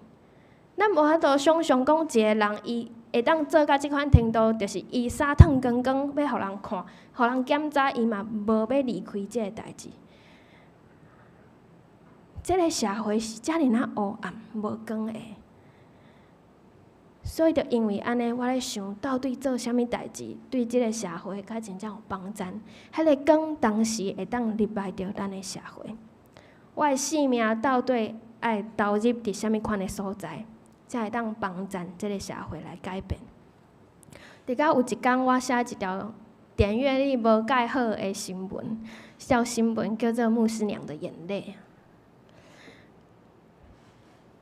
咱無法度想像講一个人伊會當做到這款程度，就是伊衫脫光光欲予人看，予人檢查，伊嘛無欲離開這个代誌。這个社會是遮爾仔烏暗、無光的，所以就因為按呢，我咧想到底做啥物代誌，對這个社會較真正有幫贊。彼个光當時會當入來著咱的社會。我的性命到底愛投入佇啥物款的所在，才會當幫贊這个社會來改變？直到有一工，我寫一條點閱率無蓋好的新聞，這條新聞叫做《牧師娘的眼淚》。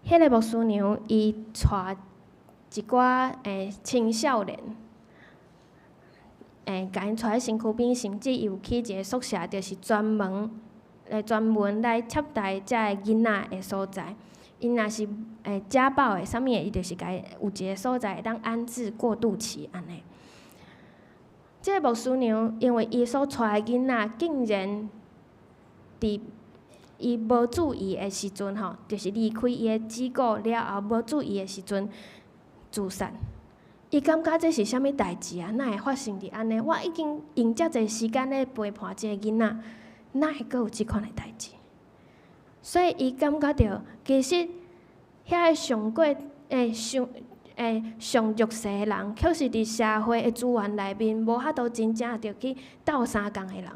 彼个牧師娘伊帶一寡青少年，共𪜶帶去身軀邊，甚至伊有起一个宿舍，就是專門來接待遮个囡仔的所在。𪜶若是家暴的，啥物的，伊就是共有一个所在會當安置過渡期按呢。這个牧師娘因為伊所帶的囡仔竟然佇伊無注意的時陣吼，就是離開伊的機構了後無注意的時陣自殺。伊感覺這是啥物代誌啊？哪會發生佇按呢？我已經用遮濟時間咧陪伴這個囡仔，哪會閣有這款的代誌？所以伊感覺著，其實遐个上過上上弱勢的人，卻是佇社會的資源內面無法度真正著去鬥相共的人。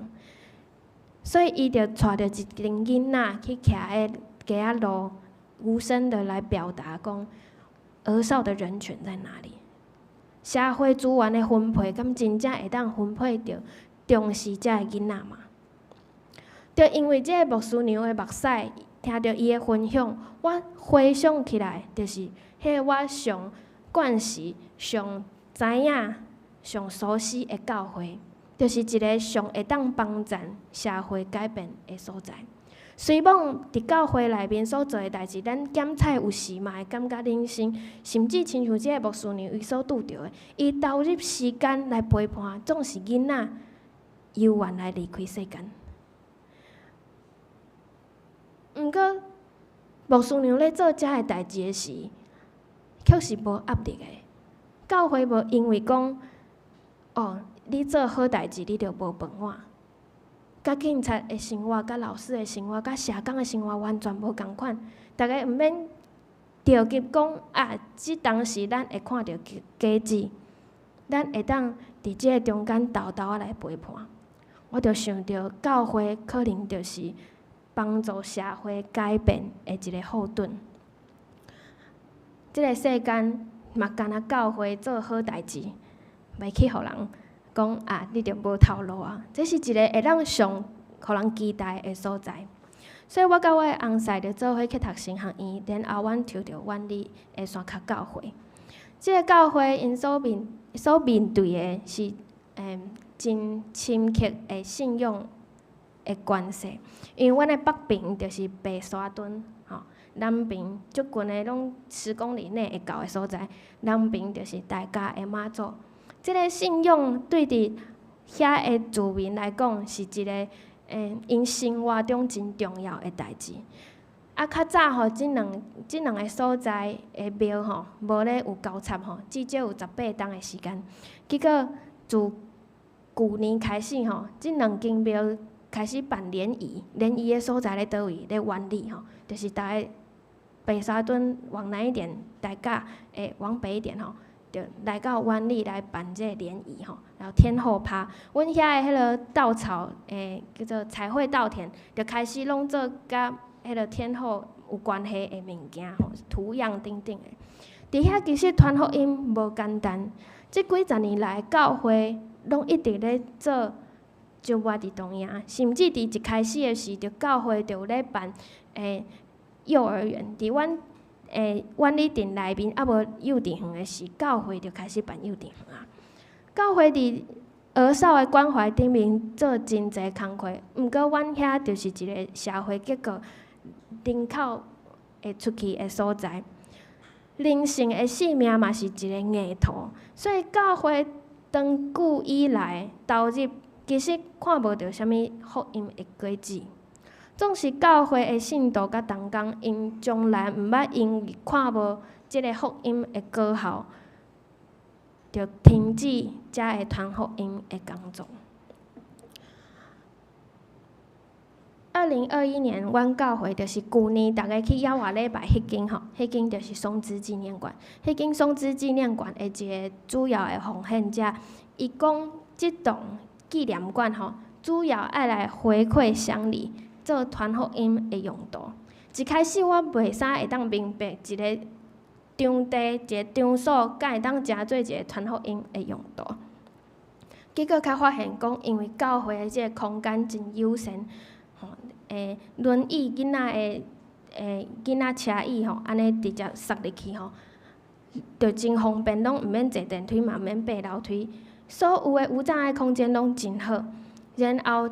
所以伊就帶著一群囡仔去徛喺街仔路，無聲的來表達講，兒少的人權在哪裡？社會資源的分配，敢真正會當分配著重視遮的囡仔嗎？就因為這个牧師娘的目屎，聽著伊的分享，我回想起來，就是彼个我上慣時、上知影、上熟悉的教會，就是一个上會當幫贊社會改變的所在。雖罔佇教會內面所做的代誌，咱檢採有時嘛會感覺人生，甚至親像這个牧師娘伊所拄著的，伊投入時間來陪伴，總是囡仔猶原來離開世間。毋過，牧師娘咧做遮个代誌的時，卻是無壓力的。教會無因為講，哦，你做好代誌，你就無飯碗。佮警察的生活、佮老師的生活、佮社工的生活完全無仝款。逐家毋免著急講啊，這當時咱會看著果子，咱會當佇這个中間沓沓仔來陪伴。我就想著教會可能就是幫助社會改變的一个後盾。這个世間嘛，敢若教會做好代誌，袂去予人講啊，你著無頭路啊！這是一个會當上予人期待的所在。所以我佮我的翁婿就做伙去讀神學院，然後阮抽著苑裡的山跤教會。這个教會𪜶所面對的是真深刻的信仰的關係，因為阮的北爿就是白沙屯，吼，南爿足近的攏10公里內會到的所在，南爿就是大甲的媽祖。這个信仰對佇遐的住民來講，是一个𪜶生活中真重要的代誌。啊，較早吼，這兩个所在的廟吼，無咧有交插吼，至少有18冬的時間。結果自舊年開始吼，這兩間廟開始辦聯誼，聯誼的所在咧佗位？咧苑裡吼，就是逐个白沙屯往南一點，大甲往北一點吼，就來到苑裡來辦這个聯誼吼，然後天后趴，阮遐的彼个稻草，叫做彩繪稻田，就開始攏做佮彼个天后有關係的物件吼，圖樣等等的。佇遐其實傳福音無簡單，這幾十年來教會攏一直咧做招活佇當營，甚至佇一開始的時，就教會就有咧辦幼兒園，佇阮苑裡鎮內面猶無幼稚園的時，教會就開始辦幼稚園啊。教會佇兒少的關懷頂面做真濟工課，毋過阮遐就是一个社會結構人口會出去的所在，靈性的性命嘛是一个硬土，所以教會長久以來投入，其實看無著啥物福音的果子。總是教會的信徒佮同工，𪜶從來毋捌因為看無這个福音的果效，就停止遮个傳福音的工作。2021年，阮教會就是舊年逐家去猶活禮拜彼間吼，彼間就是松枝紀念館。彼間松枝紀念館的一个主要的奉獻者，伊講這棟紀念館吼，主要愛來回饋鄉里，做傳福音的用途。一開始我袂啥會當明白，一个場地、一个場所，敢會當成做一个傳福音的用途。結果較發現講，因為教會的這个空間真有限，吼，輪椅囡仔的囡仔車椅吼，按呢直接塞入去吼，就真方便，攏毋免坐電梯嘛，毋免爬樓梯，所有的無障礙空間攏真好，然後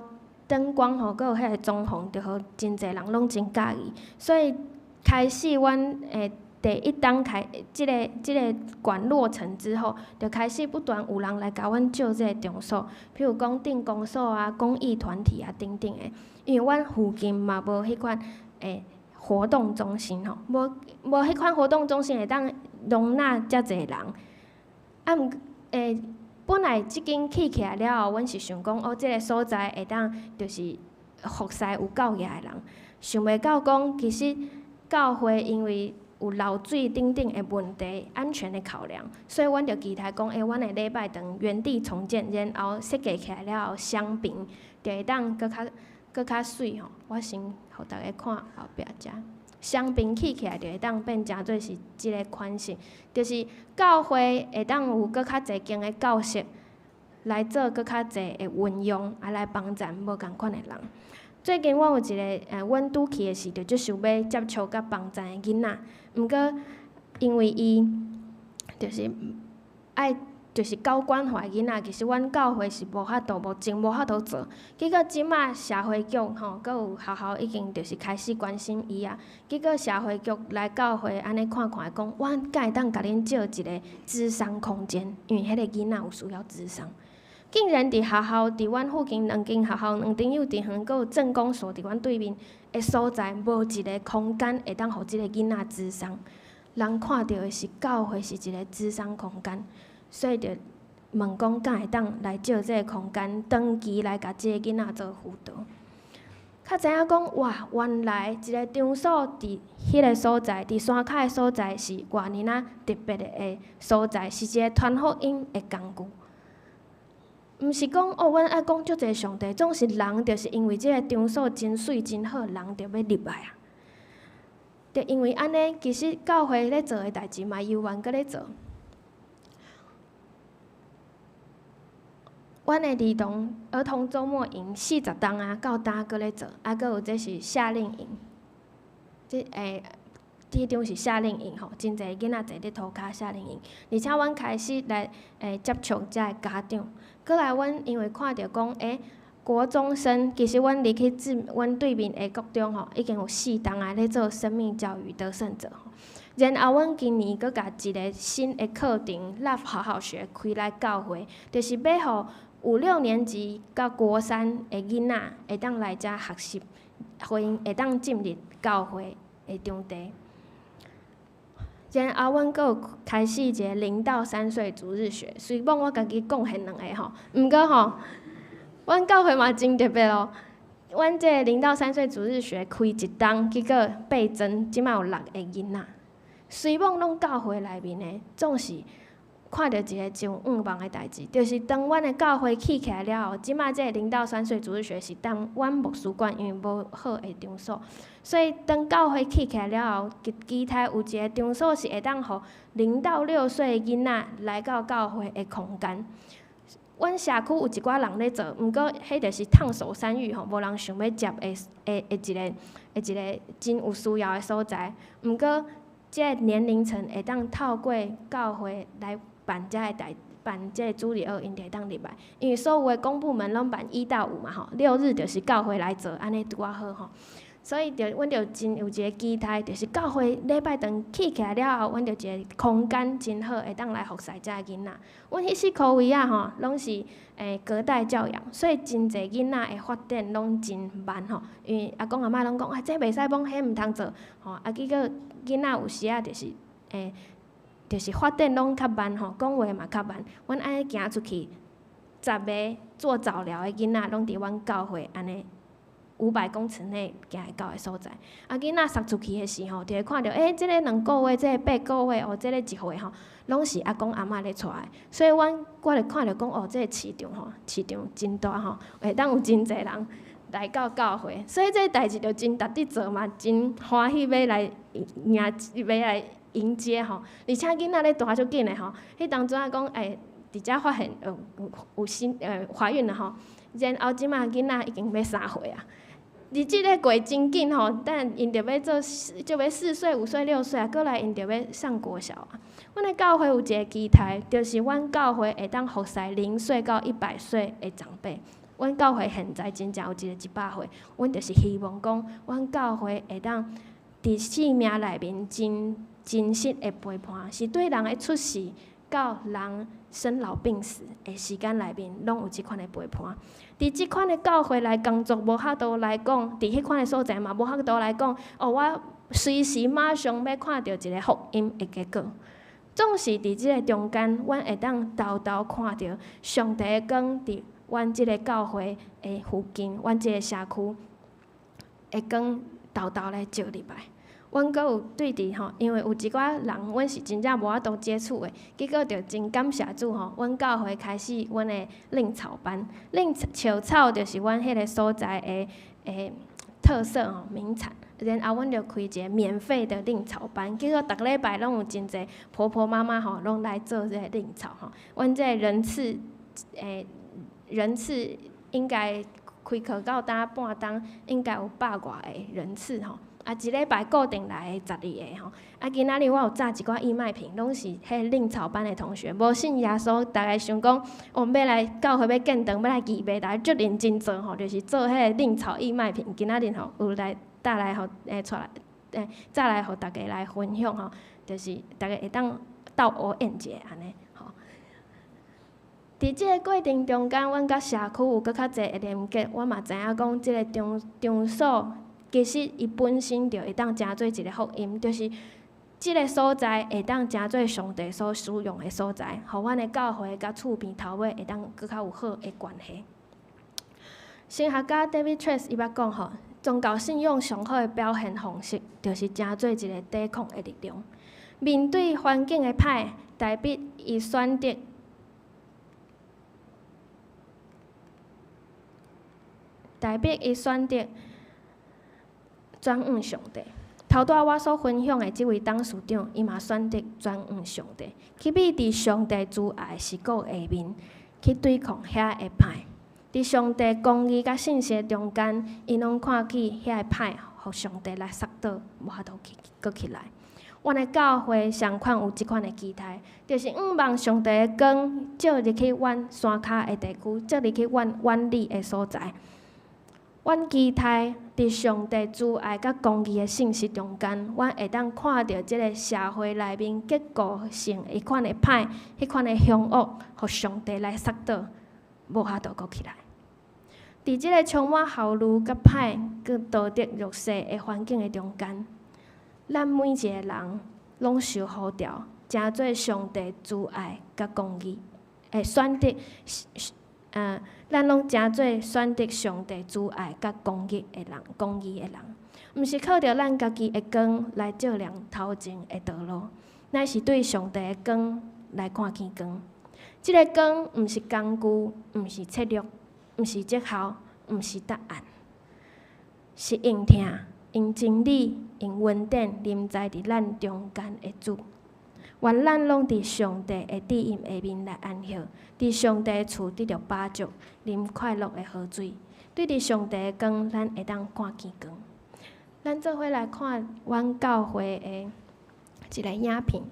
燈光吼，閣有彼个裝潢，就予真濟人攏真佮意。所以開始阮第一冬開，這个館落成之後，就開始不斷有人來共阮借這个場所，譬如講鎮公所啊、公益團體啊等等的。因為阮附近嘛無彼款活動中心吼，無彼款活動中心會當容納遮濟人。啊，毋本來這間起起來了後，阮是想講，哦，這个所在會當就是服侍有夠額的人，想袂到講，其實教會因為有漏水等等的問題，安全的考量，所以阮就期待講，阮的禮拜堂原地重建，然後設計起來了後，雙爿就會當閣較閣較媠吼。我先予逐家看後壁遮，雙爿起起來就會當變成做是這个款式，就是教會會當有閣較濟間的教室來做閣較濟的運用，來幫贊無仝款的人。最近我有一个，阮拄去的時就足想欲接觸佮幫贊的囡仔，毋過因為伊就是愛就是高關懷囡仔，其實阮教會是無法度，目前無法度做。結果這馬社會局吼，閣有學校已經就是開始關心伊啊。結果社會局來教會按呢看看，講阮敢會當共恁借一个諮商空間，因為彼个囡仔有需要諮商。竟然佇學校，佇阮附近兩間學校，兩間幼稚園，閣有鎮公所佇阮對面的所在，無一个空間會當予這个囡仔諮商。人看著的是教會是一个諮商空間，所以就問講敢會當來借這个空間，長期來共這个囡仔做輔導。較知影講，哇，原來一个場所佇彼个所在，佇山跤的所在是偌爾仔特別的所在，是一个傳福音的工具。毋是講哦，阮愛講足濟上帝，總是人就是因為這个場所真媠真好，人就欲入來啊。就因為按呢，其實教會咧做的代誌嘛，猶原閣咧做。阮的兒童週末營40冬啊，到今閣咧做，閣有這是夏令營，這彼陣是夏令營吼，真濟囡仔坐佇塗跤夏令營，而且阮開始來接觸遮的家長，閣來阮因為看著講，國中生其實阮入去志，阮對面的國中吼，已經有4冬啊咧做生命教育得勝者吼。然後阮今年閣共一个新的課程 Love 好好學開來教會，就是欲予五六年級到國三的囡仔會當來遮學習，予𪜶會當進入教會的場地。然後阮閣有開始一个0到3歲主日學，雖罔我家己貢獻兩个吼，毋過吼，阮教會嘛真特別哦。阮這个0到3歲主日學開一冬，結果倍增，這馬有六个囡仔。雖罔攏教會內面的，總是看著一个真有向望的代誌，就是當阮的教會起起來了後，這馬這个0到3歲主日學是當阮牧師館，因為無好的場所，所以當教會起起來了後，期待有一个場所是會當予0到6歲的囡仔來到教會的空間。阮社區有一寡人咧做，毋過彼就是燙手山芋吼，無人想欲接的一个真有需要的所在。毋過這个年齡層會當透過教會來辦這个代，辦這个主日學，𪜶就會當入來。因為所有的公部門攏辦1到5嘛吼，六日就是教會來做，按呢拄仔好吼。所以就阮就真有一个期待，就是教會禮拜堂起起來了後，阮就一个空間真好，會當來服侍遮个囡仔。阮彼四箍位仔吼，攏是隔代教養，所以真濟囡仔的發展攏真慢吼。因為阿公阿嬤攏講啊，這袂使摸，彼毋通做，吼啊，結果囡仔有時仔就是發展攏較慢吼，講話嘛較慢。阮按呢行出去，10个做早療的囡仔攏佇阮教會按呢。500公尺內行會到的所在，啊，囡仔捒出去的時候，就會看著，這个2個月，這个8個月，哦，這个1歲吼，攏是阿公阿嬤咧帶的。所以阮我就看著講，哦，這个市場吼，市場真大吼，會當有真濟人來到教會，所以這个代誌就真值得做嘛，真歡喜欲來迎，欲來迎接吼。而且囡仔咧大足緊的吼，彼當陣仔講，佇遮發現有新懷孕了吼，然後這馬囡仔已經欲3歲啊。日子咧過真緊吼，等𪜶就欲做就欲4歲、5歲、6歲啊，閣來𪜶就欲上國小啊。阮的教會有一个期待，就是阮教會會當服侍0歲到100歲的長輩。阮教會現在真正有一个100歲，阮就是希望講，阮教會會當佇生命內面真真實的陪伴，是對人的出世到人生老病死的時間內面，攏有這款的陪伴。佇這款的教會來工作，無法度來講，佇彼款的所在嘛，無法度來講，哦，我隨時馬上欲看著一个福音的結果。總是佇這个中間，阮會當沓沓看著上帝的光佇阮這个教會的附近，阮這个社區的光沓沓來照入來。阮閣有對佇吼，因為有一寡人，阮是真正無法度接觸的，結果就真感謝主吼，阮教會開始阮的藺草班，藺笑草就是阮彼个所在的特色吼，名產。然後阮就開一个免費的藺草班，結果逐禮拜攏有真濟婆婆媽媽吼，攏來做這个藺草吼。阮這个人次應該開課到今半鐘，應該有百外个人次吼。啊，一禮拜固定來的12个吼。啊，今仔日我有紮一寡義賣品，攏是彼藺草班的同學，無信耶穌，逐家想講，哦，欲來教會欲建堂，欲來預備，逐家足認真做吼，就是做彼个藺草義賣品。今仔日吼有來帶來，予帶來，紮來予逐家來分享吼，就是逐家會當鬥烏宴一下按呢吼。佇這个過程中間，阮佮社區有閣較濟的連結，我嘛知影講，這个場所其實伊本身就會當成做一个福音，就是這个所在會當成做上帝所使用的所在，予阮的教會佮厝邊頭尾會當閣較有好的關係。神學家 David Trask 伊捌講吼，宗教信仰上好的表現方式，就是成做一个抵抗的力量。面對環境的歹，大衛伊選擇，大衛伊選擇轉向上帝。頭拄仔我所分享的這位董事長，伊嘛選擇轉向上帝，去面佇上帝慈愛視角下面去對抗遐个歹。佇上帝公義佮信實中間，𪜶攏看見遐个歹，予上帝來殺倒，無法度去閣起來。阮的教會相款有這款的期待，就是向望上帝的光照入去阮山跤的地區，照入去阮遠離的所在。阮期待佇上帝慈愛佮公義的信實中間，阮會當看著這个社會內面結構性彼款的歹，彼款的兇惡，予上帝來殺倒，無法度閣起來。佇這个充滿效率佮歹、佮道德弱勢的環境的中間，咱每一个人攏受呼召，成做上帝慈愛佮公義，會選擇，咱攏成做選擇上帝慈愛佮公義的人，公義的人，毋是靠著咱家己的光來照亮頭前的道路，乃是對上帝的光來看見光。這个光毋是工具，毋是策略，毋是績效，毋是答案，是用疼、用真理、用恩典臨在佇咱中間的主。願咱攏佇上帝的旨意下面來安歇，佇上帝的厝得著飽足，啉快樂的河水。對佇上帝的光，咱會當看見光。咱做伙來看阮教會的一个影片。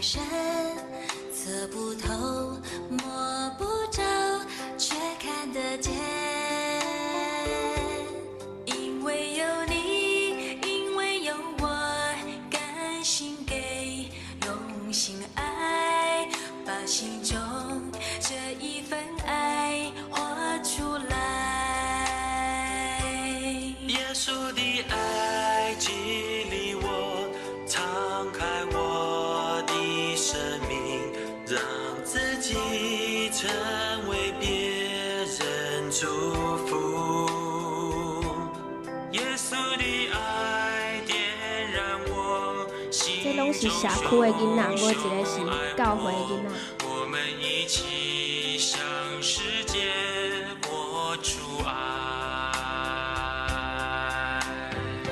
深，測不透，摸不著，卻看得見。因為有你，因為有我，甘心給，用心愛，把心中這一份愛活出來。耶穌的愛激勵我，敞開我的生命，讓自己成為別人祝福。耶穌的愛點燃我這攏是社區的囡仔，無一个是教會的囡仔。我們一起向世界活出愛。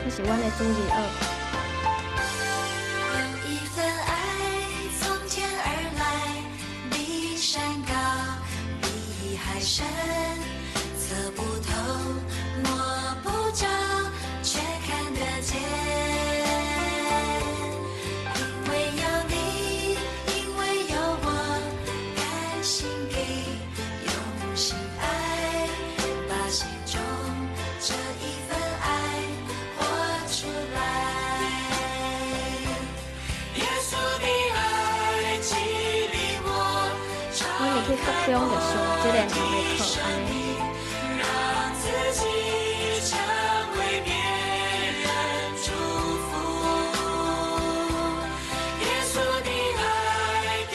這是阮的主日學。有一份愛從天而來，比山高，比海深，測不透，摸不著，卻看得見。因為有你，因為有我，甘心給，去國中就上這个兩个課按呢。讓自己成為別人祝福。耶穌的愛點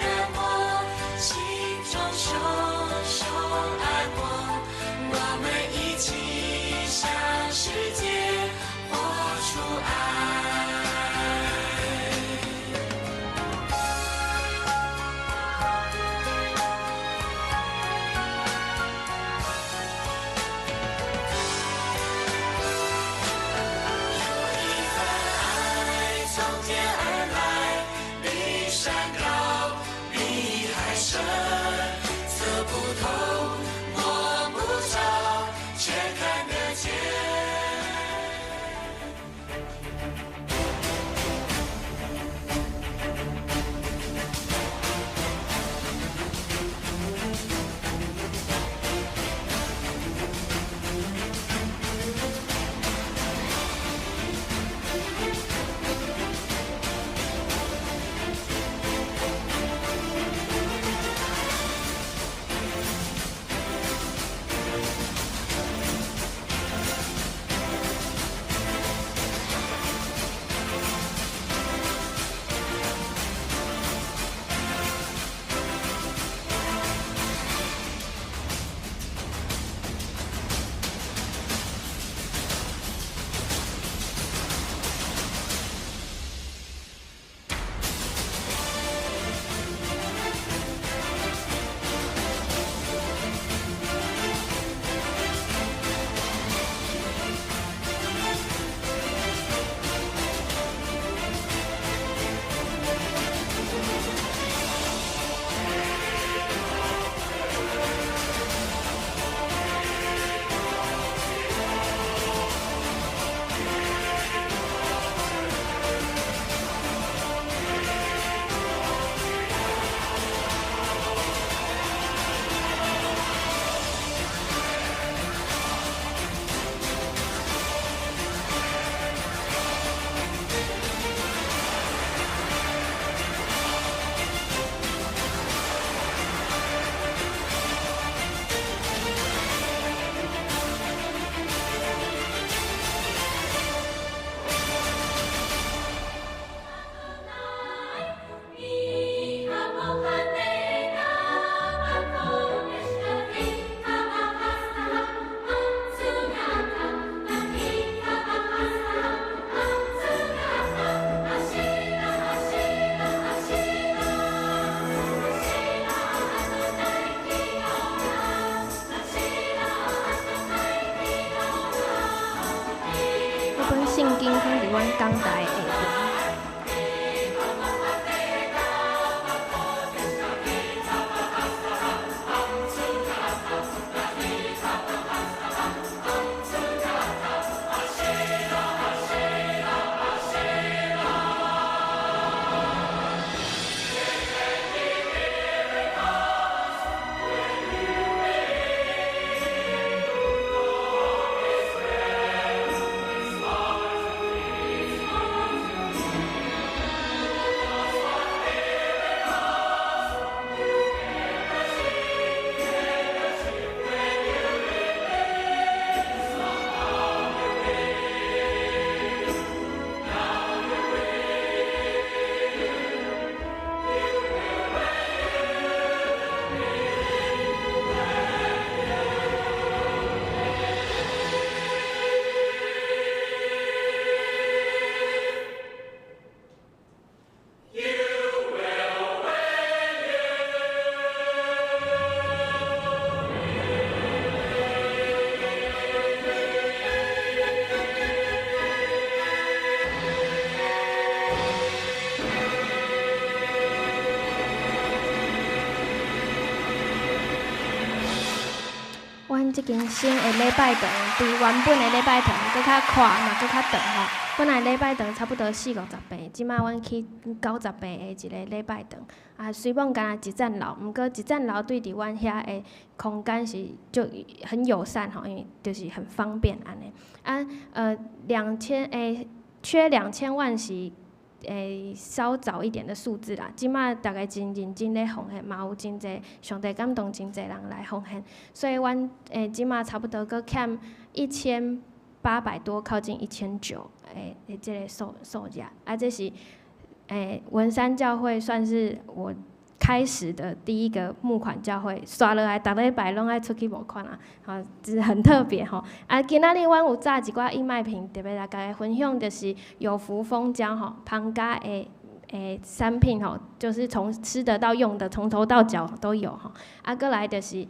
燃我心中熊熊愛火，我們一起向世界活出愛。有一份愛從天而來，比山高，比海深，測不透，摸不着，卻看得見。這本聖經囥佇阮講台的下邊。阮這間新的禮拜堂比原本的禮拜堂閣較闊嘛，閣較長吼。本來禮拜堂差不多四五十坪，這馬阮起90坪的一個禮拜堂。啊，雖罔敢若一層樓，毋過一層樓對佇阮遐的空間是足很友善吼，因為就是很方便按呢。啊，缺2000萬是稍早一點的數字啦。這馬逐家真認真咧奉獻，嘛有真濟上帝感動真濟人來奉獻，所以阮這馬差不多閣欠1800多，靠近1900的這个數字。啊，這是文山教會算是我開始的第一個募款教會，煞落來逐禮拜攏愛出去募款啊，吼，這很特別吼。啊，今仔日阮有紮一寡義賣品，特別來共大家分享，就是有福蜂膠吼，芳家的產品吼，就是從吃的到用的，從頭到腳都有吼。啊，閣來就是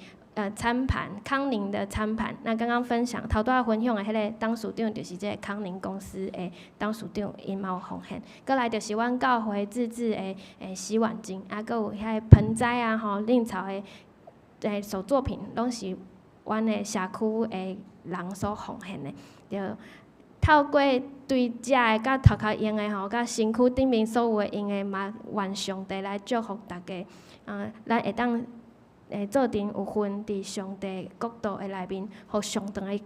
餐盤，康寧的餐盤。那剛剛分享頭拄仔分享的彼个董事長，就是這个康寧公司的董事長，𪜶嘛有奉獻。閣來就是阮教會自製的洗碗巾，啊，閣有遐个盆栽啊吼，藺草的手作品，攏是阮的社區的人所奉獻的。著透過對食的佮頭殼用的吼，佮身軀頂面所有的用的，嘛願上帝來祝福大家。咱會當做陣有份佇上帝國度的內面，予上帝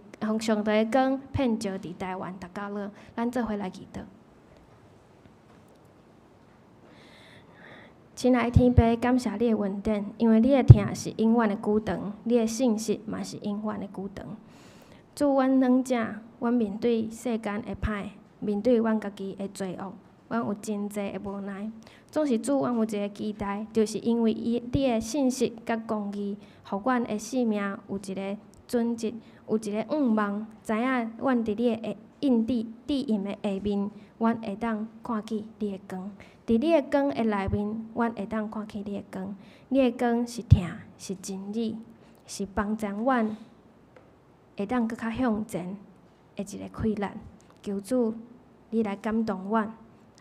的光遍照佇台灣逐角落。咱做伙來祈禱。親愛的天父，感謝你的恩典，因為你的疼是永遠的久長，你的信實嘛是永遠的久長。主，阮軟者，阮面對世間的歹，面對阮家己的罪惡，阮有真濟的無奈。總是主，阮有一个期待，就是因為你的信實佮公義，予阮的生命有一个準則，有一个向望，知影阮佇你的印地指引的下面，阮會當看見你的光。佇你的光的內面，阮會當看見你的光。你的光是疼，是真理，是幫助阮會當閣較向前的一个氣力。求主，你來感動阮，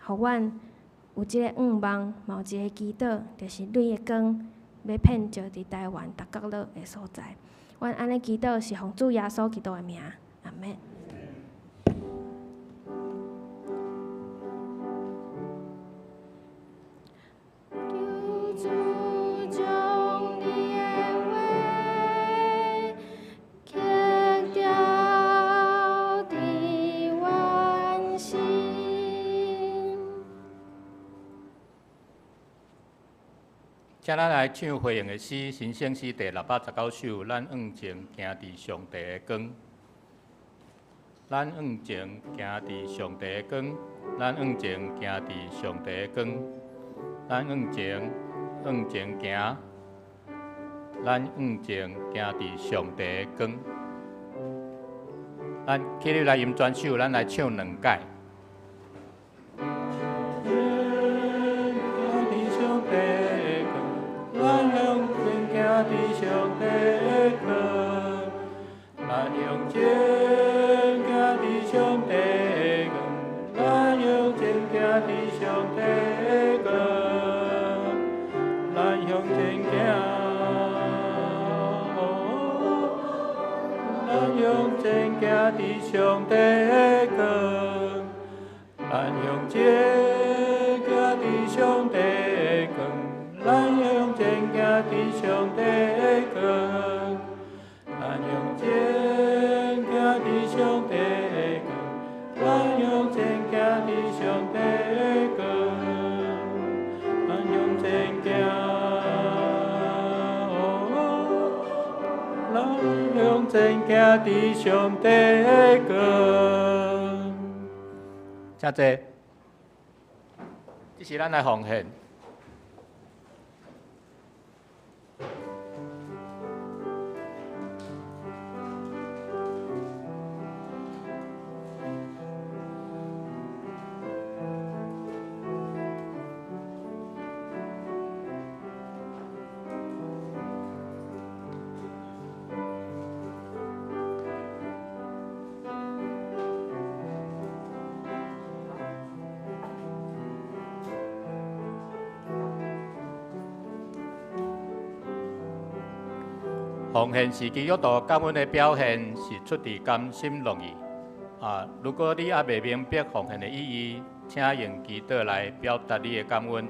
予阮有這个向望，嘛有一个祈禱，就是你的光欲遍照佇台灣逐角落的所在。阮按呢祈禱是奉主耶穌基督的名，阿們。求主將你的話刻雕佇阮心。請咱來唱回應的詩，神聖詩第619首。咱向前行佇上帝的光，咱向前行佇上帝的光，咱向前行佇上帝的光，咱向前向前行，咱向前行佇上帝的光。咱起立來吟全首，咱來唱兩擺。上帝的光，咱向前行佇上帝的光，咱向前行佇上帝的光，咱向前行佇上帝的光，咱向前行佇上帝的光，咱向前行，咱向前行佇上帝的光。請坐。這是咱來奉獻。奉獻是基督徒感恩的表現，是出自甘心樂意。啊，如果你猶未明白奉獻的意義，請用祈禱來表達你的感恩。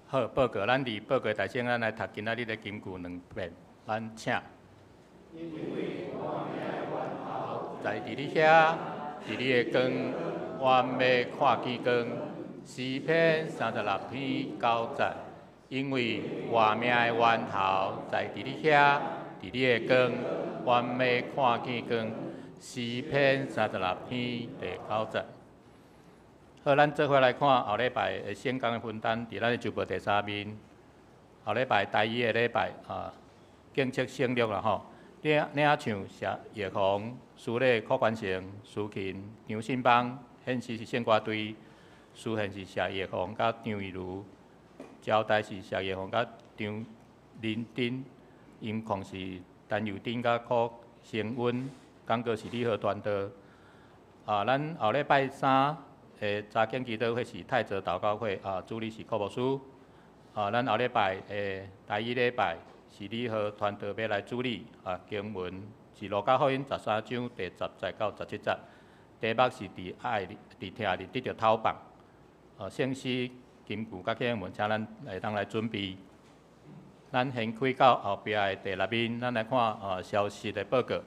好，報告，咱佇報告大先，咱來讀今仔日的金句兩遍，咱請。在佇你遐，佇你的光，阮欲看見光。詩篇36篇9節，因為活命的源頭在佇你遐，佇你的光，阮欲看見光。詩篇36篇第9節。好，咱做伙來看後禮拜的聖工的分擔，佇咱的周報第三面。後禮拜第一个禮拜啊，敬祝省略啦吼。領領唱謝葉紅、司禮柯冠成、司琴張信邦，獻詩是聖歌隊，司獻是謝葉紅佮張玉如，招待是謝葉紅佮張林珍，音控是陳友珍佮柯成温，講歌是李和傳道。啊，咱後禮拜三的查經祈禱會是泰澤禱告會，啊，主禮是柯牧師。啊，咱後禮拜的第一禮拜是李和傳道欲來主禮，啊，經文是路加福音13章第10節到17節，題目是佇愛佇疼裡得著透放。啊，聖詩金句佮經文，請咱會當來準備。咱掀開到後壁的第六面，咱來看啊消息的報告。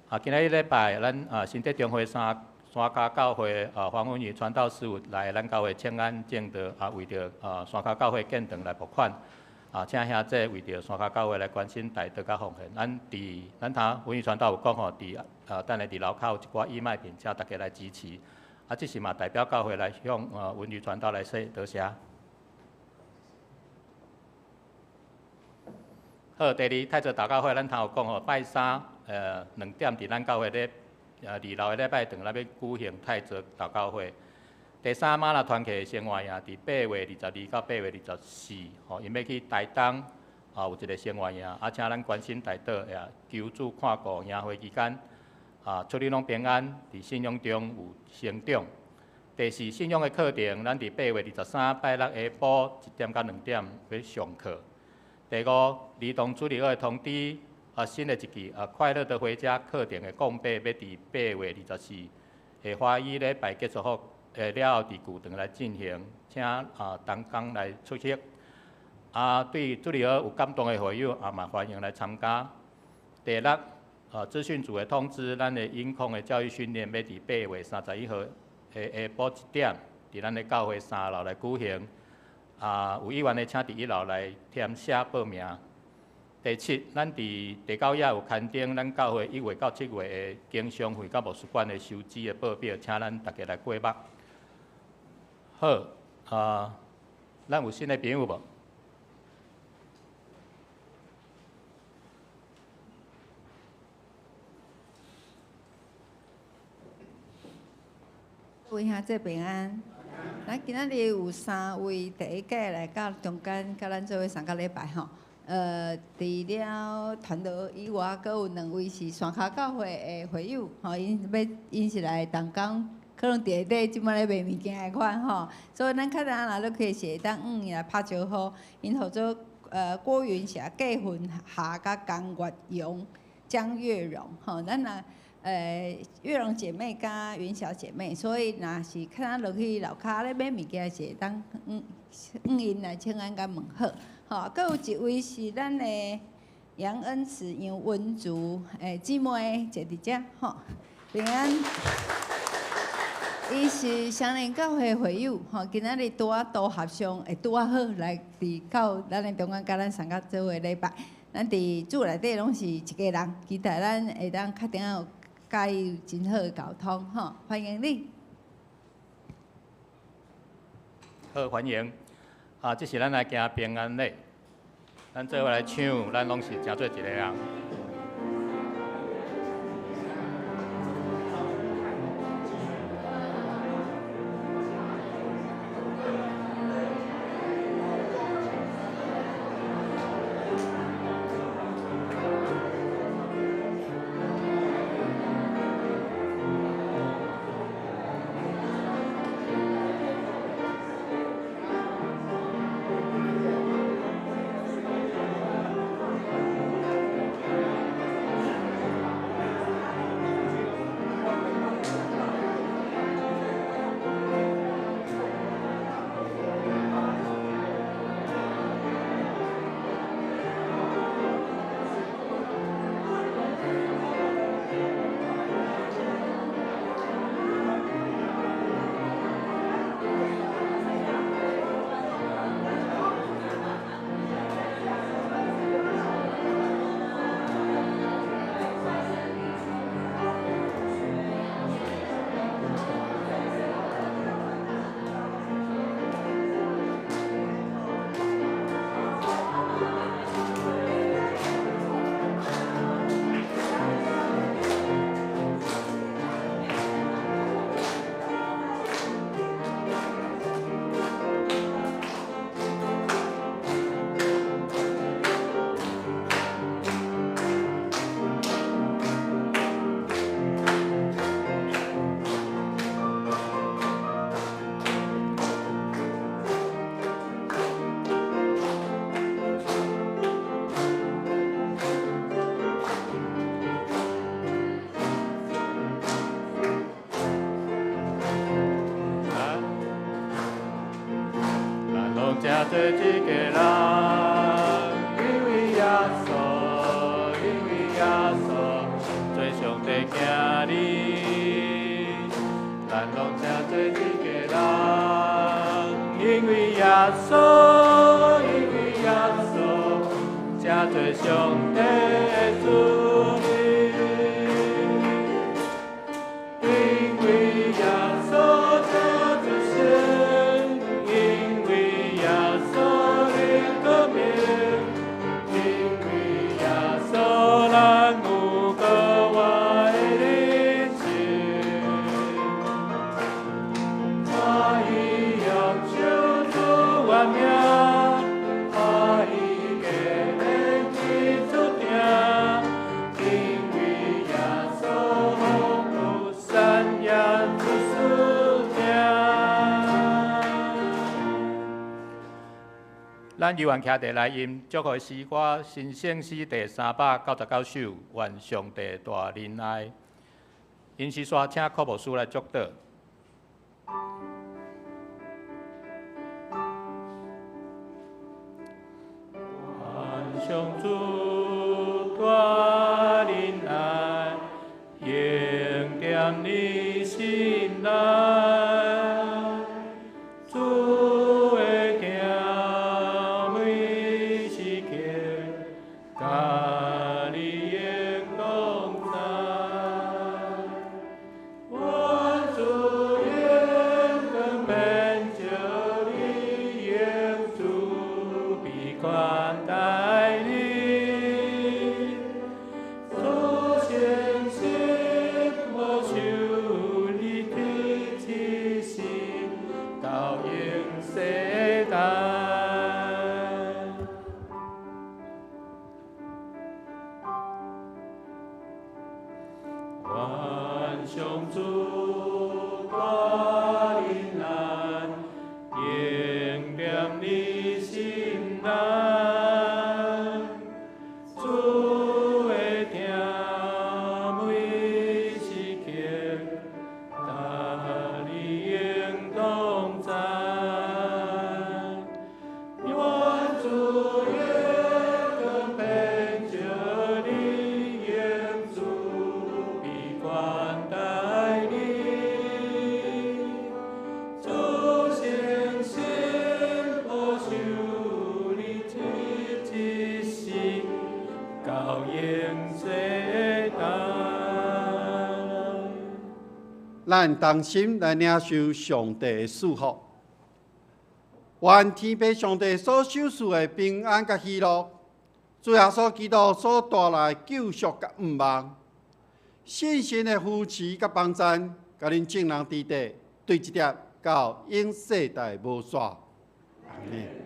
啊，今仔日禮拜，咱啊新德中會山山跤教會啊黃文宇傳道師傅來咱教會請安證道啊，為著啊山跤教會建堂來募款。啊，請兄弟為著山跤教會來關心代禱佮奉獻。咱佇咱頭文宇傳道有講吼，佇啊等下佇樓跤有一寡義賣品，請大家來支持。啊，這是嘛代表教會來向啊文宇傳道來說多謝。好，第二，泰澤禱告會，咱頭有講吼，拜三2點佇咱教會咧二樓的禮拜堂，咱欲舉行泰澤禱告會。第三，嗎哪團契的生活營，佇8月22到8月24，吼，𪜶欲去台東，啊，有一个生活營，啊，請咱關心代禱，也求主看顧營會期間，啊，出入攏平安，佇信仰中有成長。第四，信仰的課程，咱佇8月23拜六下晡1點到2點欲上課。第五，兒童主日學的通知，啊，新的一季啊，快樂的回家課程的講白欲佇8月24的華語禮拜結束後，了後佇舊堂來進行，請啊同工來出席。啊，對主日學有感動的會友啊，嘛歡迎來參加。第六，啊，資訊組的通知，咱的音控的教育訓練欲佇8月31號的下晡1點，佇咱的教會三樓來舉行。啊，有意願的請佇一樓來填寫報名。第七，咱佇第九頁有刊登咱教會1月到7月的經商費佮牧師館的收支的報表，請咱大家來過目。好，啊，咱有新的朋友無？各位兄弟平安。咱今仔日有三位第一屆來到中間，佮咱做伙三個禮拜吼。除了傳道以外，閣有兩位是山跤教會的會友吼，𪜶欲𪜶是來同工，可能佇下底這擺咧賣物件的款吼。所以咱較早若落去是會當向𪜶來拍招呼，𪜶號做郭雲霞、郭雲霞佮江月榮、江月榮吼。咱若月榮姐妹佮雲霞姐妹，所以若是較早落去樓跤咧買物件是會當向向𪜶來請安佮問好。吼，閣有一位是咱的楊恩慈、楊文竹姊妹坐佇遮吼，平安。伊是雙連教會會友吼，今仔日拄仔都合上會拄仔好來佇到咱的中間，佮咱三個做伙禮拜。咱佇主內底攏是一家人，期待咱會當較定有佮伊有真好的溝通吼，歡迎你。好，歡迎。啊，這是咱來行平安禮，咱做伙來唱，咱攏是成做一个人。做一个人，因为耶稣，因为耶稣，做上帝囝儿，咱拢成做一个人，因为耶稣，因为耶稣，成做上帝的子民。因为耶稣这出生，因为耶稣灵得名，因为耶稣咱有格外的人生。欢喜用手主我名，欢喜加连天出听，因为耶稣有善言出书听。咱犹原徛伫来吟祝福的诗歌《新圣诗》第399首，愿上帝大仁爱。吟诗煞请柯牧师来祝祷。愿上主大仁爱，永踮你心内。主的疼每时刻，佮你永同在。愿主永光遍照你，永慈悲款待你。主诚实保守你直一生，到永世代。愿上主大仁爱，永踮你心内。主的疼每时刻，佮你永同在。愿主永光遍照你，永慈悲款待你。主诚实保守你直一生，到永世代。咱同心来领受上帝的祝福。愿天父上帝所賞賜的平安佮喜樂，主耶穌基督所帶來救贖佮盼望，聖神的扶持佮幫贊，佮恁眾人佇底，對這粒到永世代無煞。阿們。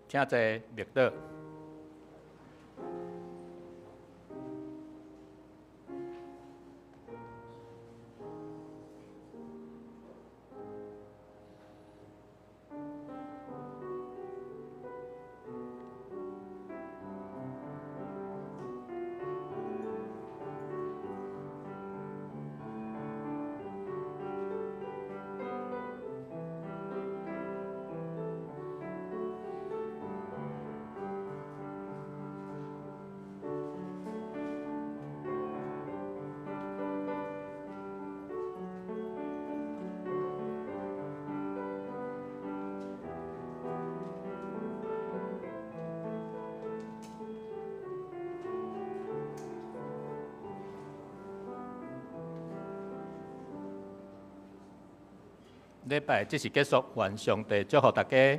請坐，默禱。禮拜正式結束，願上帝祝福大家。